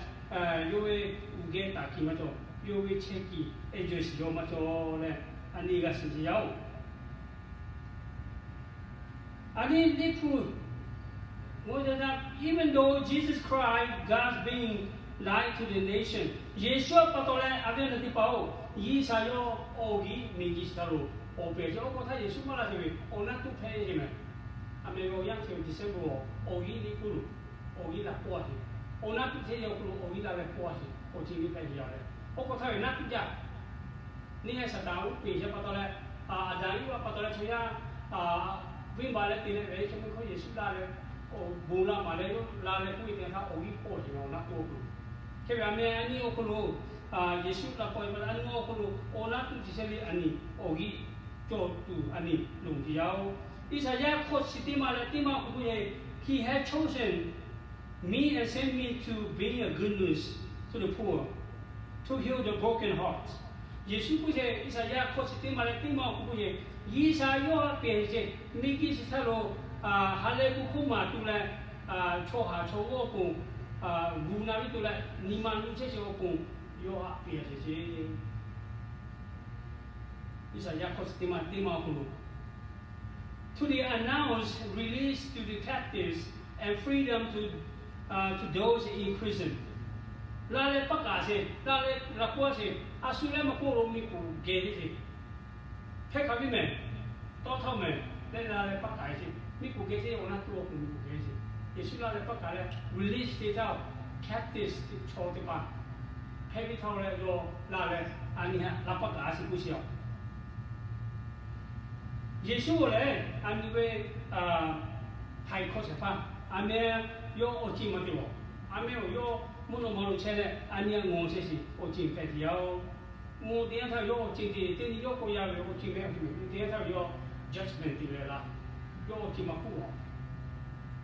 yawˇ ve uˬ geh taˍ kiˬ maˇ cawˬ, yawˇ ve chehˇ kiˬ address yawˇ maˇ cawˬ leh, a nyi g'a shiˍ ce yaˇ-oˬ. A nyi liꞈ hpu, mvuhˇ ta ta, even though Jesus Christ, God's being light to the nation, Yeˍsuˆ pa taw leh a viˉ na teˇ hpaˍ-oˬ, G'uiˬsha yawˇ awˬ g'uˇ miˬguiˬ chi htaꞈ lo awˬ pehˍ ce. Oˇ k'o htaˇ Yeˍsuˆ maˇ laˇ te ve awˬ naˆ tuˆ hpehꞈ ce mehˍ. A mehˍ ve awˬ yanˇ chi December awˬ g'uˇ liꞈ k'oˆ lo, awˬ g'uˇ la pawˇ a ce. Awˬ naˆ tuˆ hpehꞈ yaˇ awˬ hk'aw lo awˬ g'uˇ la leh pawˇ a ce. Awˬ ceuˬ nyi hpehꞈ ce yaˇ leh, oˇ k'o htaˇ ve naˆ tuˆ jaˇ neˇ haiˬ Saˍtanˍ uˉ peˬ yaˇ pa taw leh, Aˍdanˍ Iˉvaˆ pa taw leh chaw yaˇ venˇbaˆ leh te leh ve hk'e meuˇ hkawˇ Yeˍsuˆ la leh, bon la maˍ leh yawˇ la leh k'oˆ ve te htaˇ awˬ g'uˇ pawˇ ce ve awˬ naˆ tuˆ awˬ hk'aw lo. Hk'e ve a mehˍ a nyi awˬ hk'aw lo, Yeˍsuˆ la pawˇ ve pa taw a nyi awˬ hk'aw lo awˬ naˆ tuˆ ce chehˇ le a nyi awˬ g'uˇ cawˬ tuˬ a nyi loˍ ce yaˇ-oˬ. Iˉsaˍyaˆ hkawˇ chi teˇ maˇ leh teˇ maˇ awˬ hk'aw lo, He has chosen me and sent me to bring a good news to the poor, to heal the broken heart. Yeˍsuˆ k'oˆ ce, Iˉsaˍyaˆ hkawˇ chi teˇ maˇ leh teˇ maˇ awˬ hk'aw lo ce, G'uiˬsha yawˇ haꞈ peˍ ce, miˬguiˬ chi htaˇ lo ha leh gu hk'oˆ maˍ tuˬ leh, chaw haˍ chaw g'awˇ ponˬ, gu na viˉ tuˬ leh nyi ma nuˇ chehˇ ce awˬ ponˬ yawˇ haꞈ peˍ ce ce. Iˉsaˍyaˆ hkawˇ chi teˇ maˇ teˇ maˇ awˬ hk'aw lo, to the announce release to the captives and freedom to, to those in prison. La leh paˆ kaˍ sheˍ, la leh laꞈ k'awˇ sheˍ, a shu leh maˇ k'oˆ lo miˬ k'oˍ geh teˇ sheˍ. Hpehˇ hk'a viˉ mehˍ, tawˇ htawˇ mehˍ, leh la leh paˆ kaˍ sheˍ, miˬ k'oˍ geh teˇ awˬ naˆ tuˆ awˬ k'oˍ miˬ k'oˍ geh sheˍ. Yeˍsuˆ la leh paˆ kaˍ leh release te htaˇ, captives chaw teˇ hpaˍ hpehˇ viˉ htaˇ leh yawˇ la leh, a nyi haꞈ la paˆ kaˍ a sheˍ k'oˆ sheˍ a. Yeˍsuˆ lehˬ a nyi ve htaiˍ hkawˇ shehˍ hpaˇ, a mehˇ yawˇ awˬ ceuˬ maˇ te lawˬ. A mehˇ awˬ yawˇ mvuhˇ naw ma lo chehˇ leh a nyi a ngawˬ chehˇ sheˍ awˬ ceuˬ hpehꞈ te yaˇ-oˬ. Mvuhˇ teˇ yanˇ htaˇ yawˇ awˬ ceuˬ te, teˇ nyi yawˇ k'awꞈ yaˇ ve awˬ ceuˬ mehˆ awˬ ceuˬ mehˬ. Mvuhˇ teˇ yanˇ htaˇ yawˇ judgment te leh la, yawˇ awˬ ceuˬ maˇ k'oˆ lawˬ.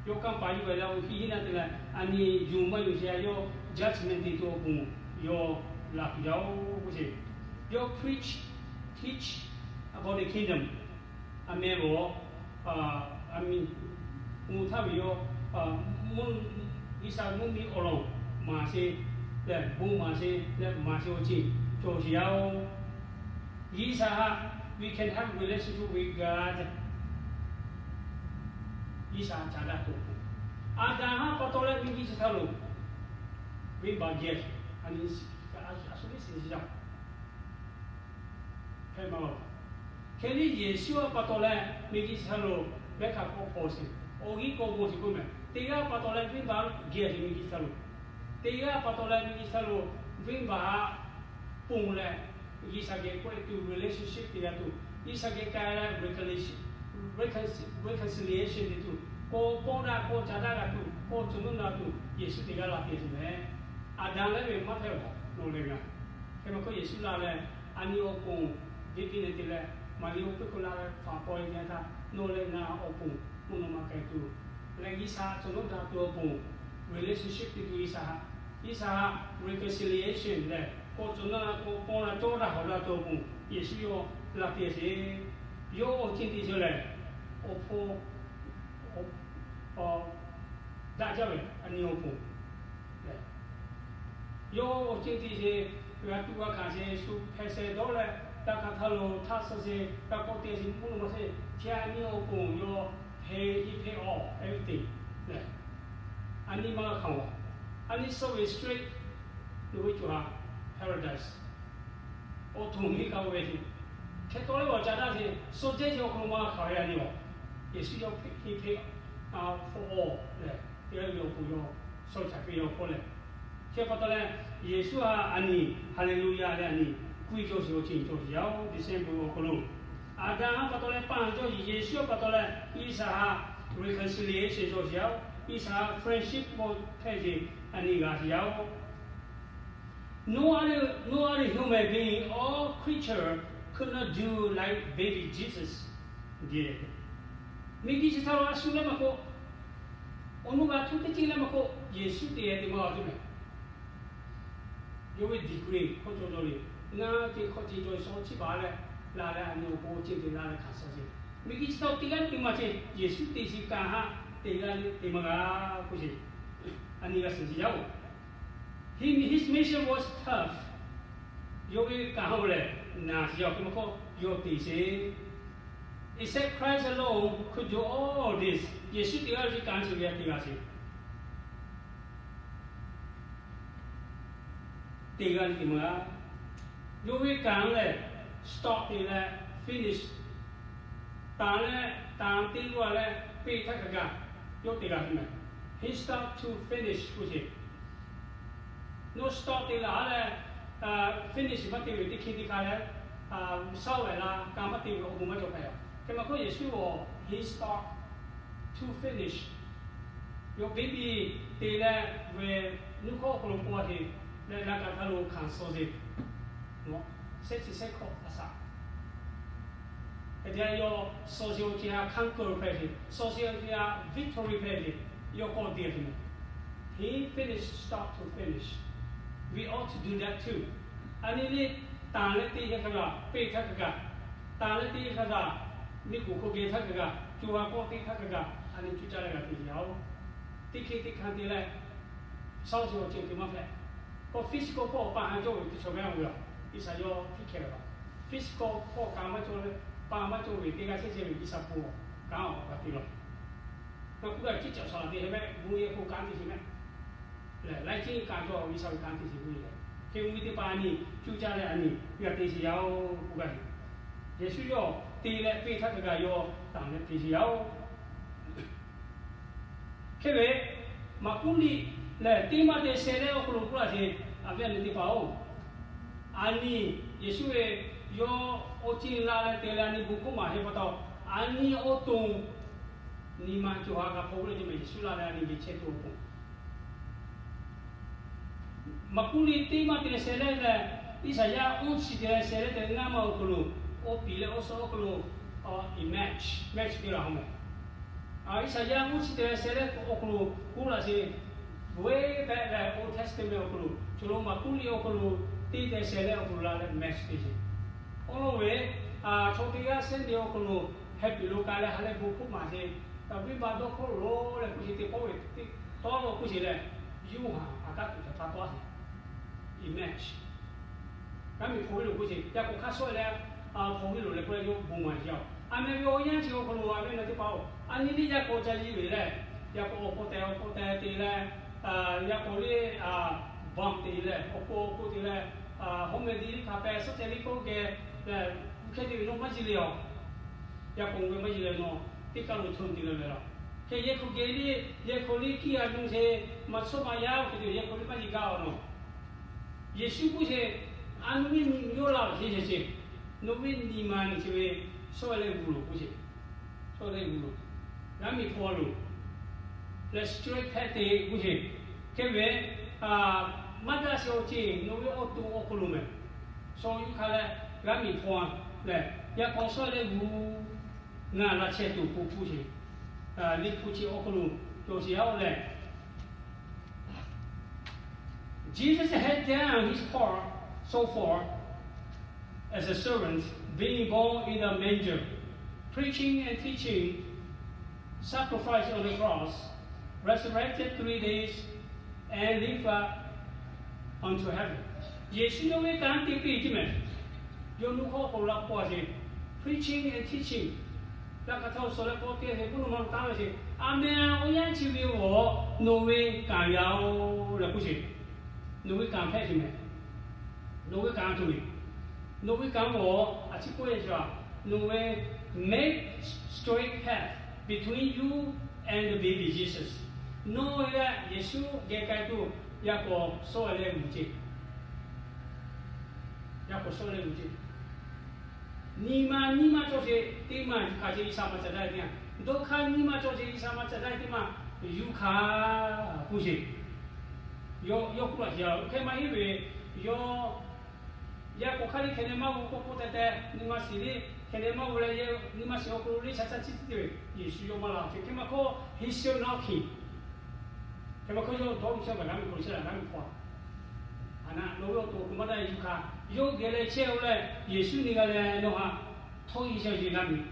Yawˇ kanˇ paˍ yuˬ ve leh awˬ hiˉ hiˉ na te leh a nyi yuˬ maˇ yuˬ sheˍ a, yawˇ judgment te tuˬ awˬ ponˬ yawˇ laˬ tuˬ yaˇ-oˬ k'oˆ sheˍ. Yawˇ preach, teach about the kingdom. A mehˇ lawˬ, a miˬ, mvuhˇ htaˇ ve yawˇ, G'uiˬsha mvuhˇ miˬ awˬ lawn maˍ sheˍ leh bon maˍ sheˍ leh maˍ sheˍ awˬ ceuˬ cawˬ sheˍ yaˇ-oˬ. G'uiˬsha haꞈ, we can have relationship with God. G'uiˬsha caˍ daꞈ tuˬ awˬ ponˬ, Aˍdanˍ haꞈ pa taw leh miˬguiˬ chi htaˇ lo venˇbaˆ geh a nyi a shu liˇ shiˍ shiˍ yaˇ hpehꞈ maˇ lawˬ. Hk'e liˇ Yeˍsuˆ haꞈ pa taw leh miˬguiˬ chi htaˇ lo mehˆ hk'aˬ k'awꞈ hpawnˬ sheˍ, awˬ g'uˇ k'awꞈ g'awˬ sheˍ k'oˆ mehˍ. Teˇ g'aˇ pa taw leh venˇbaˆ geh sheˍ miˬguiˬ chi htaˇ lo. Teˇ g'aˇ pa taw leh miˬguiˬ chi htaˇ lo venˇbaˆ haꞈ ponˬ leh, G'uiˬsha geh k'awꞈ e tuˬ relationship te g'a tuˬ, G'uiˬsha geh k'ai leh reconciliation, reconciliation te tuˬ, k'awꞈ pawˇ daꞈ k'awꞈ caˍ daꞈ g'a tuˬ, k'awꞈ cawˬ nawˇ g'a tuˬ Yeˍsuˆ teˇ g'aˇ la te tuˬ mehˍ. Aˍdanˍ leh ve maˇ hpehꞈ lawˬ, nawˬ leh ngaˬ. Hk'e maˇ k'oˆ Yeˍsuˆ la leh a nyi awˬ ponˬ viˉ viˉ leh te leh, Maˍriˆ awˬ hpeuˇ hk'oˆ la leh faˍ paw e te htaˇ, nawˬ leh ngaˬ awˬ ponˬ mvuhˇ naw ma k'ai tuˬ leh G'uiˬsha cawˬ nawˇ daꞈ tuˬ awˬ ponˬ relationship te tuˬ G'uiˬsha haꞈ, G'uiˬsha haꞈ reconciliation leh k'awꞈ cawˬ nawˇ k'awꞈ pawˇ la cawˇ daꞈ hawˍ daꞈ tuˬ awˬ ponˬ Yeˍsuˆ yawˇ la te sheˍ. Yawˇ awˬ ceuˬ te sheˍ lehˬ, awˬ hpawˇ daꞈ jaˇ ve a nyi awˬ ponˬ lehˬ, yawˇ awˬ ceuˬ te sheˍ, g'a tuꞈ g'a hkanˍ sheˍ, shu hpeh sheh dawˇ leh Taˇ hk'aˇ htaˇ lo htaˇ suh sheˍ, taˇ k'awꞈ te sheˍ, mvuhˇ naw ma sheˍ, chi a nyi awˬ pon yawˇ hpeˇ iˉ hpeˇ awˬ everything lehˬ, a nyi maˇ g'a hkanˍ-oˬ. A nyi suh ve straight loꞈ ve cawˬ ha paradise awˬ htoꞈ ma kaꞈ ve, hk'e taw leh awˬ ca daˇ sheˍ, suh jehˇ sheˍ awˬ hk'aw lo maˇ g'a hkanˍ ve a nyi awˬ. Yeˍsuˆ yawˇ hpeˇ iˉ hpeˇ hpawˇ awˬ lehˬ, teˇ g'aˇ ve awˬ pon yawˇ shawˉ caꞈ piˇ yawˇ hpawˇ lehˬ, chi pa taw leh, Yeˍsuˆ a a nyi Haˍleˍluˍyaˍ leh a nyi k'oˆ ve cawˬ sheˍ awˬ ceuˬ cawˬ sheˍ yaˇ-oˬ. December awˬ hk'aw lo, Aˍdanˍ a pa taw leh paˇ cawˬ sheˍ, Yeˍsuˆ a pa taw leh Iˉsaˍhaˆ reconciliation cawˬ sheˍ yaˇ-oˬ. Iˉsaˍhaˆ friendship k'oˆ hpehˇ sheˍ, a nyi g'a sheˍ yaˇ-oˬ. No other, no other human being or creature could not do like baby Jesus did. Miˬguiˬ chi htaˇ lo a shu leh maˇ k'oˆ, awˬ nuˇ g'a htuˇ teˇ ceuˬ leh maˇ k'oˆ, Yeˍsuˆ te leh te maˇ g'a tuˬ meh. Yawˇ ve degree hkawˇ cawˬ cawˬ le. Ngaˬ te hkawˇ te cawˬ shaw chi baˬ leh, la leh a nyi awˬ pon ceh te la leh hkanˍ suh sheˍ. Miˬguiˬ chi htaˇ teˇ g'aˇ teˇ maˬ ceh Yeˍsuˆ te sheˍ kaꞈ haˆ, teˇ g'aˇ teˇ maˬ g'a k'oˆ sheˍ. A nyi g'a shiˍ sheˍ yaˇ-oˬ. His, his mission was tough. Yawˇ ve kanˉ-oˬ lehˬ, naˬ shiˍ yaˇ-oˬ hk'e maˇ k'oˆ, yawˇ te sheˍ. Except Christ alone could do all this. Yeˍsuˆ teˇ g'aˇ ve kanˉ chi ve a te g'a sheˍ. Teˇ g'aˇ ve te maˇ g'a. Yawˇ ve kanˉ lehˬ, start te leh finish, tanˍ leh tanˍ te lo a leh peˇ htaˇ kaꞈ kaꞈ, yawˇ te g'a ve meh. He start to finish k'oˆ sheˍ. Nawˬ start te laˬ a leh, finish maˇ te ve teˇ hk'e teˇ hk'a leh, shaˉ-oˬ leh la kanˉ maˇ te ve awˬ bon maˇ cawˬ hpehꞈ a. Hk'e maˇ k'oˆ, Yeˍsuˆ-oˬ, he start to finish. Yawˇ baby te leh ve nuˇ hkawˇ hk'aw lo paw sheˍ leh, laꞈ ka htaˇ lo hkanˍ suh sheˍ. Shehˆ chi shehˆ hkawꞈ a shaꞈ. Hk'e te leh yawˇ suh sheˍ awˬ ceuˬ a conquer hpehꞈ sheˍ, suh sheˍ awˬ ceuˬ a victory hpehꞈ sheˍ, yawˇ k'awꞈ te ve meh. He finished, start to finish. We ought to do that too. A nyi le, tanˍ leh te htaˇ kaꞈ kaꞈ, peˇ htaˇ kaꞈ kaꞈ, tanˍ leh te htaˇ kaꞈ kaꞈ, miˬguiˬ hk'oˆ geh htaˇ kaꞈ kaꞈ, co ha kawˇ teˇ htaˇ kaꞈ kaꞈ, a nyi cuˇ caˇ leh g'a te yaˇ-oˬ. Teˇ hk'e teˇ hkanˇ te leh, shaˉ-oˬ sheˍ awˬ ceuˬ te maˇ hpehꞈ. K'o physical hpawˇ pa ha cawˇ ve teˇ chaw ve a ve a, Iˉsaˍyaˆ tiˇ hkeh ve a. Physical hpawˇ kanˉ maˇ cawˇ leh, pa maˇ cawˇ ve teˇ g'aˇ chehˇ chehˇ ve Iˉsaˍ hpu kanˉ awˬ g'a te laˬ. Ngaˬ hpu g'a ciˉ caꞈ shaˍ laˬ te hk'e meh, bon yehˬ hk'oˆ kanˉ te sheˍ meh. Lehˬ, laiˉ ceuˬ kanˉ cawˇ, Iˉsaˍ ve kanˉ te sheˍ ve lehˬ, hk'e mvuhˇ miˬ teˇ hpaˍ a nyi cuˇ caˇ leh a nyi g'a te sheˍ yaˇ-oˬ k'oˆ gaˇ ve. Yeˍsuˆ yawˇ te leh peˇ htaˇ kaꞈ kaꞈ yawˇ tanˍ leh te sheˍ yaˇ-oˬ. Hk'e ve, maˍ kuˉ liꞈ lehˬ teˇ maˇ te sheh leh awˬ hk'aw lo k'oˆ laˇ sheˍ, a viˉ a nyi teˇ hpaˍ-oˬ, a nyi Yeˍsuˆ ve yawˇ awˬ ceuˬ la leh te leh a nyi bon hkawˇ maˍ hk'e pa taw, a nyi awˬ to nyi ma co ha g'a hpaw ve le ce meh, Yeˍsuˆ la leh a nyi ve chehˇ tuˬ awˬ pon. Maˍ kuˉ liꞈ teˇ maˇ te leh sheh leh leh, Iˉsaˍyaˆ uˉ chi te leh sheh leh te ngaˇ maˇ awˬ hk'aw lo, awˬ piˍ leh awˬ suhˍ awˬ hk'aw lo, image, image te la hawˬ meh. Iˉsaˍyaˆ uˉ chi te leh sheh leh awˬ hk'aw lo k'oˆ laˇ sheˍ, way back leh Old Testament awˬ hk'aw lo, chaw lo maˍ kuˉ liꞈ awˬ hk'aw lo teˇ te sheh leh awˬ hk'aw lo la leh image te sheˍ. Awˬ lawn ve, chaw teˇ g'aˇ shehˉ te awˬ hk'aw lo heh piˍ lo k'ai leh ha leh bon hkawˇ maˍ sheˍ, venˇ baˆ dawˇ hkawˇ lo leh k'oˆ sheˍ, teˇ pawˆ ve tawˇ lo k'oˆ sheˍ leh, Yoˇhanˬ a kaˉ tuˬ htaꞈ pa tawˆ a sheˍ. Image. Kanˉ miˬ hpaw ve lo k'oˆ sheˍ, yaˇ k'o hk'aˇ shawˆ leh, hpaw ve lo leh k'oˆ leh yawˇ bon maˍ sheˍ a. A meh ve awˬ yanˇ chi awˬ hk'aw lo a ve na teˇ hpaˍ-oˬ, a nyi liˇ yaˇ k'o ca yiˇ ve leh, yaˇ k'o awˬ hk'aw tehꞈ awˬ hk'aw tehꞈ te leh, yaˇ k'o liˇ baˬ te leh awˬ hk'aw awˬ hk'aw te leh, hawˉ meh diˇ liˇ hk'a peh suhˉ ceh liˇ k'oˆ geh leh, kuˬ hkehˇ te ve nawˬ maˇ yiˇ le a. Yaˇ k'o ve maˇ yiˇ leh nawˬ teˇ kaˉ lo chonˇ te leh leh la. Hk'e yehˬ hk'aw geh liˇ, yehˬ hk'aw liˇ kiˇ a nuˇ sheˍ, maˇ shawˉ maˇ yaˇ-oˬ hk'e te yehˬ hk'aw liˇ maˇ yiˇ gaˇ a nawˬ. Yeˍsuˆ k'oˆ sheˍ, a nawˬ ve nyi yawˇ la sheˍ sheˍ sheˍ, nawˬ ve nyi ma nyi chi ve shawˉ leh g'uˬ loˬ k'oˆ sheˍ. Shawˉ leh g'uˬ loˬ, g'aˇ miˬ hpaw loˬ leh straight path te k'oˆ sheˍ. Hk'e ve, maˇ daꞈ sheˍ awˬ ceuˬ nawˬ ve awˬ to awˬ hk'aw lo meh, shaw yuˇ hk'a leh g'aˇ miˬ hpaw leh, yaˇ k'aw shawˉ leh g'uˬ ngaˬ la chehˇ tuˬ k'oˆ k'oˆ sheˍ. Liꞈ hpu chi awˬ hk'aw lo cawˬ sheˍ yaˇ-oˬ leh, Jesus had done his part so far as a servant, being born in a manger, preaching and teaching, sacrificed on the cross, resurrected three days, and lift up unto heaven. Yeˍsuˆ yawˇ ve kanˉ te piˇ ce meh. Yawˇ nuˇ hkawˇ k'o la k'oˆ a sheˍ, preaching and teaching, yaꞈ hk'aˇ htawˇ suh leh k'awꞈ te ve k'oˆ nawˬ ma taˉ ve sheˍ. A meh oˇ yanˇ chi ve awˬ nawˬ ve kanˍ ya-oˬ leh k'oˆ sheˍ. Nawˬ ve kanˍ hpehꞈ sheˍ meh. Nawˬ ve kanˍ tuˬ ve, nawˬ ve kanˍ awˬ a chi k'oˆ ve sheˍ a, nawˬ ve make straight path between you and the baby Jesus. Nawˬ leh Yeˍsuˆ geh k'ai tuˬ yaꞈ k'awꞈ shawˆ leh g'uiˬ ceˇ. Yaꞈ k'awꞈ shawˆ leh g'uiˬ ceˇ. Nyi ma nyiˇ maˇ cawˬ sheˍ teˇ maˇ yuˬ hkanˍ sheˍ, G'uiˬsha maˇ caˍ daꞈ teˇ maˇ. Dawˇ hk'aˇ nyiˇ maˇ cawˬ sheˍ, G'uiˬsha maˇ caˍ daꞈ teˇ maˇ yuˬ hkanˍ k'oˆ sheˍ. Yawˇ k'oˆ laˇ sheˍ a, oˇ hk'e maˇ heˆ ve, yawˇ yaꞈ k'awꞈ hk'aˇ le hkeh neh maˇ g'aw k'oˆ k'oˆ teh teh, nyi ma shiˍ le hkeh neh maˇ g'aw leh, nyi ma shiˍ awˬ hk'aw lo le shaˍ shaˍ chi teˇ ve, Yeˍsuˆ yawˇ maˇ la sheˍ. Hk'e maˇ hk'oˆ, heˍ shiˍ naˍ hkiˍ. Hk'e maˇ hk'oˆ, yawˇ dawˇ ve chehˇ ve g'a miˬ hk'oˆ lo chehˇ la g'a miˬ hk'oˆ a. A naˆ lo ve awˬ to awˬ hk'aw maˇ daꞈ yuˬ hkanˍ, yawˇ geh leh chehˇ-oˬ leh, Yeˍsuˆ nyi g'a leh nawˬ haꞈ htawˇ yeˇ chehˇ ve g'a miˬ.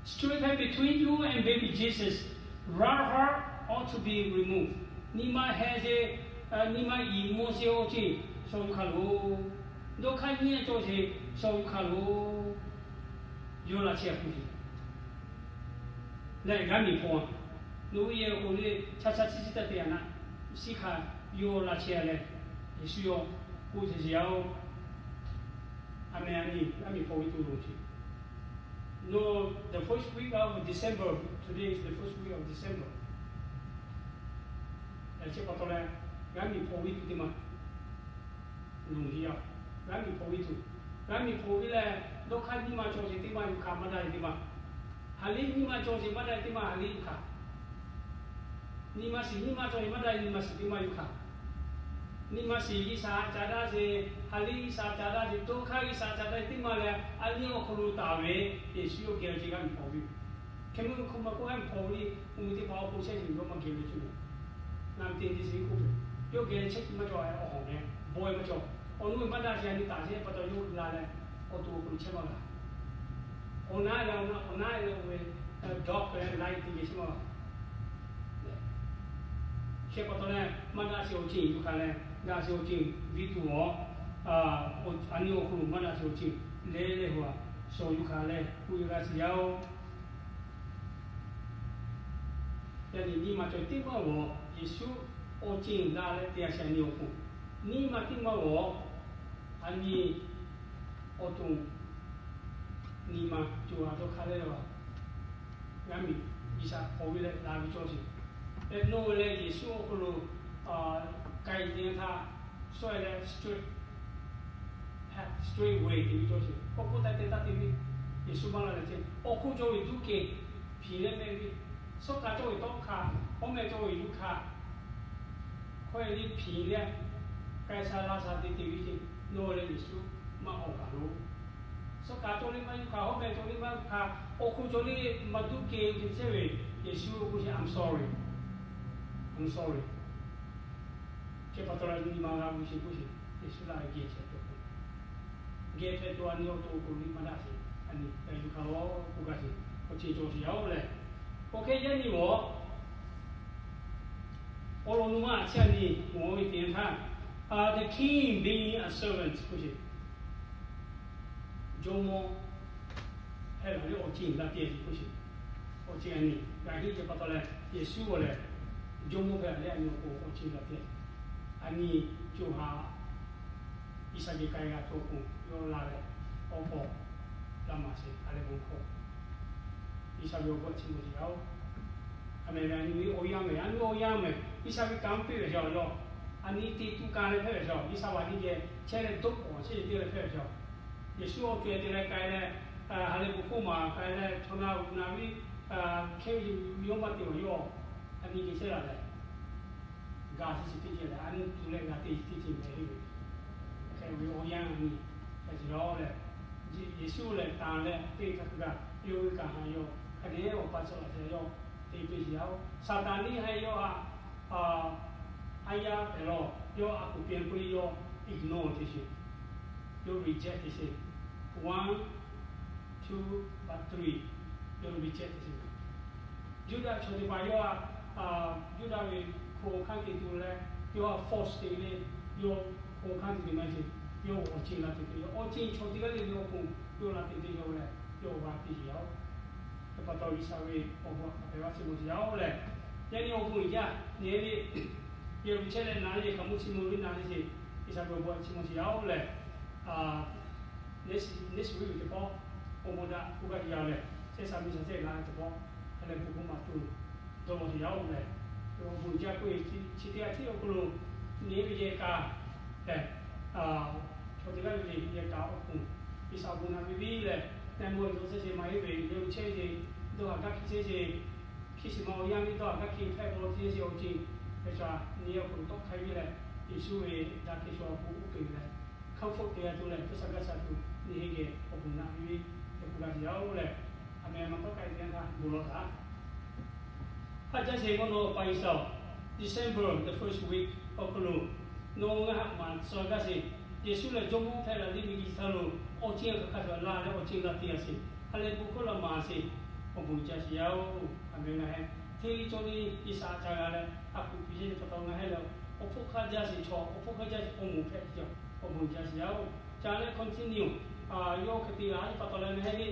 Straight path between you and baby Jesus, right heart ought to be removed. Nyi ma heh sheˍ, nyi ma iˍ maw sheˍ awˬ ceˇ shaw yuˬ hkanˍ loˬ. Dawˇ hk'aˇ nyiˇ cawˬ sheˍ shaw yuˬ hkanˍ loˬ. Yawˇ laꞈ chehˇ a k'oˆ sheˍ. Leh g'a miˬ hpaw a, nawˬ hui yehˬ awˬ hk'aw lo le chaˇ chaˇ chi chi taˇ te a naˆ, shiˉ hkanˍ yawˇ laꞈ chehˇ a leh, Yeˍsuˆ yawˇ k'oˆ sheˍ sheˍ yaˇ-oˬ, a meh a nyi g'a miˬ hpaw ve tuˬ loˬ sheˍ. No, the first week of December, today is the first week of December. Chi pa taw leh, g'a miˬ hpaw ve tuˬ teˇ maˇ loˬ sheˍ yaˇ-oˬ, g'a miˬ hpaw ve tuˬ, g'a miˬ hpaw ve leh, dawˇ hk'aˇ nyiˇ maˇ cawˬ sheˍ teˇ maˇ yuˬ hkanˍ maˇ daꞈ ve teˇ maˇ, ha liˇ nyiˇ maˇ cawˬ sheˍ maˇ daꞈ ve teˇ maˇ ha liˇ yuˬ hkanˍ. Nyi ma shiˍ nyiˇ maˇ cawˬ sheˍ maˇ daꞈ ve nyi ma shiˍ teˇ maˇ yuˬ hkanˍ. Nyi ma shiˍ G'uiˬsha caˍ daꞈ sheˍ, ha liˇ G'uiˬsha caˍ daꞈ sheˍ, dawˇ hk'aˇ G'uiˬsha caˍ daꞈ ve teˇ maˇ leh, a nyi awˬ hk'aw lo taˍ ve Yeˍsuˆ yawˇ geh ve ce g'a miˬ hpaw ve. Hk'e meuˇ hk'oˆ maˇ k'oˆ, g'a miˬ hpaw ve le, uˇ ve teˇ hpaˍ awˬ hk'aw chehˇ sheˍ yawˇ maˇ geh ve ce meh. Ngaˬ hui te te sheˍ k'oˆ ve, yawˇ geh leh chehˇ tuˬ maˇ cawˬ, awˬ hawˬ meh bawehˇ maˇ cawˬ. Awˬ nuˇ ve maˇ daꞈ sheˍ a nyi taˍ sheˍ pa taw yawˇ la leh, awˬ to awˬ hk'aw lo chehˇ maˇ g'a. Awˬ na leh awˬ na, awˬ na leh oˇ ve dawˇ hk'e leh la e te geh chehˇ maˇ g'a. Chi pa taw leh, maˇ daꞈ sheˍ awˬ ceˬ yuˬ hkanˍ leh, daꞈ sheˍ awˬ ceˬ viˇ tuˬ awˬ, a nyi awˬ hk'aw lo maˇ daꞈ sheˍ awˬ ceˬ leh leh hu a, shaw yuˬ hkanˍ leh k'oˆ ve g'a shiˍ yaˇ-oˬ. Yaꞈ nyi nyi ma cawˬ teˇ maˇ g'awˬ Yeˍsuˆ awˬ ceˬ la leh te a sheˍ a nyi awˬ hk'aw, nyi ma teˇ maˇ g'awˬ a nyi awˬ to nyi ma co a dawˇ hk'aˇ leh a, g'a miˬ G'uiˬsha hpaw ve leh la ve cawˬ sheˍ. Leh nawˬ leh Yeˍsuˆ awˬ hk'aw lo k'ai te htaˇ, shawˆ leh straight path, straight way te ve cawˬ sheˍ. K'awꞈ k'oˆ taˇ te taˇ te ve, Yeˍsuˆ maˇ la leh ce, awˬ hk'oˆ cawˬ ve duˇ ke hpiˍ leh mehˆ ve, suhˉ kaꞈ cawˬ ve tawˇ hk'a, hawˉ mehˆ cawˬ ve yuˬ hk'a, hkawˇ e le hpiˍ leh k'ai sha la sha te te ve ce, nawˬ leh Yeˍsuˆ maˇ awˬ kaˬ lo. Suhˉ kaꞈ cawˬ le maˇ yuˬ hk'a, hawˉ mehˆ cawˬ le maˇ yuˬ hk'a, awˬ hk'oˆ cawˬ le maˇ duˇ ke te chehˇ ve, Yeˍsuˆ k'oˆ sheˍ, I'm sorry, I'm sorry. Chi pa taw leh nyi ma g'a ve sheˍ k'oˆ sheˍ, Yeˍsuˆ la geh chehˇ tuˬ, geh chehˇ tuˬ a nyi awˬ to awˬ hk'aw lo maˇ daꞈ sheˍ, a nyi yuˬ hk'a lo k'oˆ gaˇ sheˍ, awˬ ceˬ cawˬ sheˍ yaˇ-oˬ leh. Oˇ hk'e yaˇ nyi g'awˬ awˬ lawn nu maˇ a chi a nyi g'awˬ ve te htaˇ, the king being a servant k'oˆ sheˍ. Jawˇmawˇ hpehꞈ la ve awˬ ceˬ la piˇ a sheˍ k'oˆ sheˍ. Awˬ ceˬ a nyi g'a heˆ ce pa taw leh, Yeˍsuˆ g'awˬ lehˬ, jawˇmawˇ hpehꞈ la ve a nyi awˬ k'o awˬ ceˬ la piˇ a. A nyi co ha Iˉsaˍreˍlaˆ k'ai g'a tuˬ k'o yawˇ la leh, awˬ k'awꞈ la maˍ sheˍ a leh bon hkawˇ. Iˉsaˍreˍlaˆ awˬ g'awˇ chi mawˬ sheˍ yaˇ-oˬ. A meh ve a nyi ve awˬ yanˇ meh, a nyi awˬ yanˇ meh, Iˉsaˍreˍlaˆ kanˉ piˇ ve sheˍ yawˇ. A nyi te tuˬ ka leh hpehꞈ ve sheˍ, Iˉsaˍreˍlaˆ nyi geh chehˇ leh dawˇ k'awꞈ chehˇ ve teˇ leh hpehꞈ ve sheˍ. Yeˍsuˆ awˬ co-e te leh k'ai leh, ha leh bon hkawˇ maˍ k'ai leh chaw na g'uˬ na ve, hkehˇ ve yawˇ maˇ te awˬ yawˇ, a nyi geh chehˇ la leh, ga chi chi teˇ ceuˬ leh a nyi tuˬ leh g'a te chi teˇ ceuˬ meh heˆ ve. Hk'e ve awˬ yanˇ a nyi, hk'e te leh, Yeˍsuˆ lehˬ tanˬ leh teˇ hk'aˇ hk'e gaˬ yawˇ ve kaꞈ ha yawˇ hk'a dehꞈ awˬ pa cawˬ la te yawˇ te piˇ sheˍ yaˇ-oˬ. Saˍtanˍ nyiˇ ha yawˇ htaꞈ a yaˇ hpehꞈ lawˬ, yawˇ a kuˬ pehˬ k'oˆ le yawˇ ignore te sheˍ, yawˇ reject te sheˍ. One, two, but three, yawˇ reject te sheˍ. Yuˇdaꞈ chaw teˇ hpaˍ yawˇ htaꞈ, Yuˇdaꞈ ve hko hkanˇ te tuˬ leh, yawˇ htaꞈ force te ve le, yawˇ hko hkanˇ te tuˬ maˇ heˆ. yawˇ awˬ ceuˬ la te te, awˬ ceuˬ chaw teˇ g'aˇ le le awˬ pon yawˇ la te te yaw leh, yawˇ awˬ g'a te yaw. Yaꞈ pa taw G'uiˬsha ve awˬ bon htaꞈ hpehꞈ g'a chi mawˬ sheˍ yaˇ-oˬ lehˬ, yaꞈ nyi awˬ bon jaˇ nyi ve, yawˇ ve chehˇ leh na ve hkaoˍmonˇ chi mawˬ ve na ve ce, G'uiˬsha ve awˬ bon htaꞈ chi mawˬ sheˍ yaˇ-oˬ lehˬ, next week ve teˇ pawˆ awˬ bon daꞈ k'oˆ gaˇ ve yaˇ-oˬ lehˬ, chehˇ sha miˬ sha chehˇ g'a ve teˇ pawˆ, a leh bon k'oˆ maˍ tuˬ dawˇ mawˬ sheˍ yaˇ-oˬ lehˬ, awˬ bon jaˇ k'oˆ ve chi teˇ g'aˇ tiˉ awˬ hk'aw lo nyi ve yehˬ kaꞈ lehˬ, chaw teˇ g'aˇ le le yehˬ kaꞈ awˬ pon G'uiˬsha awˬ bon naꞈ piˇ piˇ leh, na mawˬ ve dawˇ chehˇ ce maˇ heˆ ve, yawˇ ve chehˇ ve ce, dawˇ haˍ gaˇ hkiˇ chehˇ ce, hkiˇ shiˍ ma awˬ yanˇ ve dawˇ haˍ gaˇ hkiˇ hpehꞈ k'aw chehˇ ce awˬ ceuˬ, hk'e ca nyi awˬ pon tawˆ hk'ai ve leh, Yeˍsuˆ ve daꞈ kehˬ chaw awˬ pon uˉ peunˍ leh, comfort te g'a tuˬ leh, tcuhˇ sha gaˇ sha tuˬ nyi heˆ geh awˬ bon naꞈ piˇ piˇ leh k'oˆ gaˇ sheˍ yaˇ-oˬ lehˬ, aˬ meh ma tawˆ k'ai te yanˇ htaˇ bon lawˬ taꞈ Hk'a jaˇ sheˍ mawˇ nawˬ pa G'uiˬsha-oˬ, December the first week awˬ hk'aw lo nawˬ ngaˬ haꞈ maˍ tcuh gaˇ sheˍ. Yeˍsuˆ lehˬ Jawˇmawˇ hpehꞈ la liˇ ve G'uiˬsha lo awˬ ceuˬ hk'a hk'a shuˍ la leh awˬ ceuˬ g'a te g'a sheˍ. Hk'a leh bon hkawˇ la maˍ sheˍ. Awˬ bon jaˇ sheˍ yaˇ-oˬ, aˬ meh ngaˬ heh hteˇ ve cawˇ ve G'uiˬsha ca g'a leh a kuˬ piˇ sheˍ ve pa taw ngaˬ heh lehˬ, awˬ hpfuhˇ hk'aˇ jaˇ sheˍ chaw, awˬ hpfuhˇ hk'aˇ jaˇ awˬ moˍ hpehꞈ ve awˬ bon jaˇ sheˍ yaˇ-oˬ. Ca leh continue yawˇ hk'e te g'a ve pa taw leh ngaˬ heh ve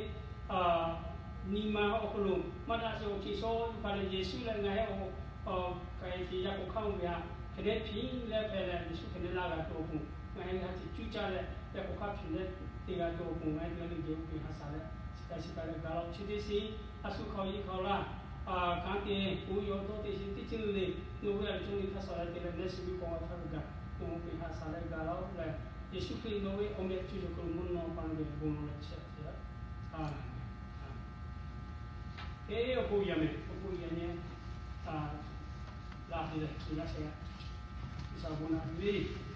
nyi ma awˬ hk'aw lo maˇ daꞈ sheˍ awˬ ceuˬ shaw yuˬ hk'a leh Yeˍsuˆ leh ngaˬ heh awˬ k'ai ce yaˇ k'o hk'aˇ ve htaꞈ hk'e te hpiˇ leh hpehꞈ leh Yeˍsuˆ hk'e te laˇ g'a tuˬ awˬ pon ngaˬ heh ve ha ce cuˇ caˇ leh yaˇ k'o hk'aˇ hpiˇ leh te g'a tuˬ awˬ pon ngaˬ heh ve le geh oˇ ve ha shaˍ leh shiˍ k'ai shiˍ k'ai leh ga laˇ-oˆ. Chi teˇ shiˍ a shu hk'aw yi hk'aw laˇ kanˉ te k'o yawˇ dawˇ te sheˍ teˇ ceuˬ le, nawˬ ve a le cawˇ le hk'a shuˍ leh te leh next week k'awꞈ g'a htaˇ ve gaˬ, nawˬ ve ha shaˍ leh ga laˇ-oˆ leh, Yeˍsuˆ Hkriꞈ nawˬ ve awˬ meh cuˇ cawˬ hk'aw lo mvuhˇ naw ma ve bon lawˬ leh chehˇ a Hk'e awˬ bon yaˇ meh, awˬ bon yaˇ nyi, la te leh nyi g'a shehˍ g'a, G'uiˬsha bon naꞈ piˇ ve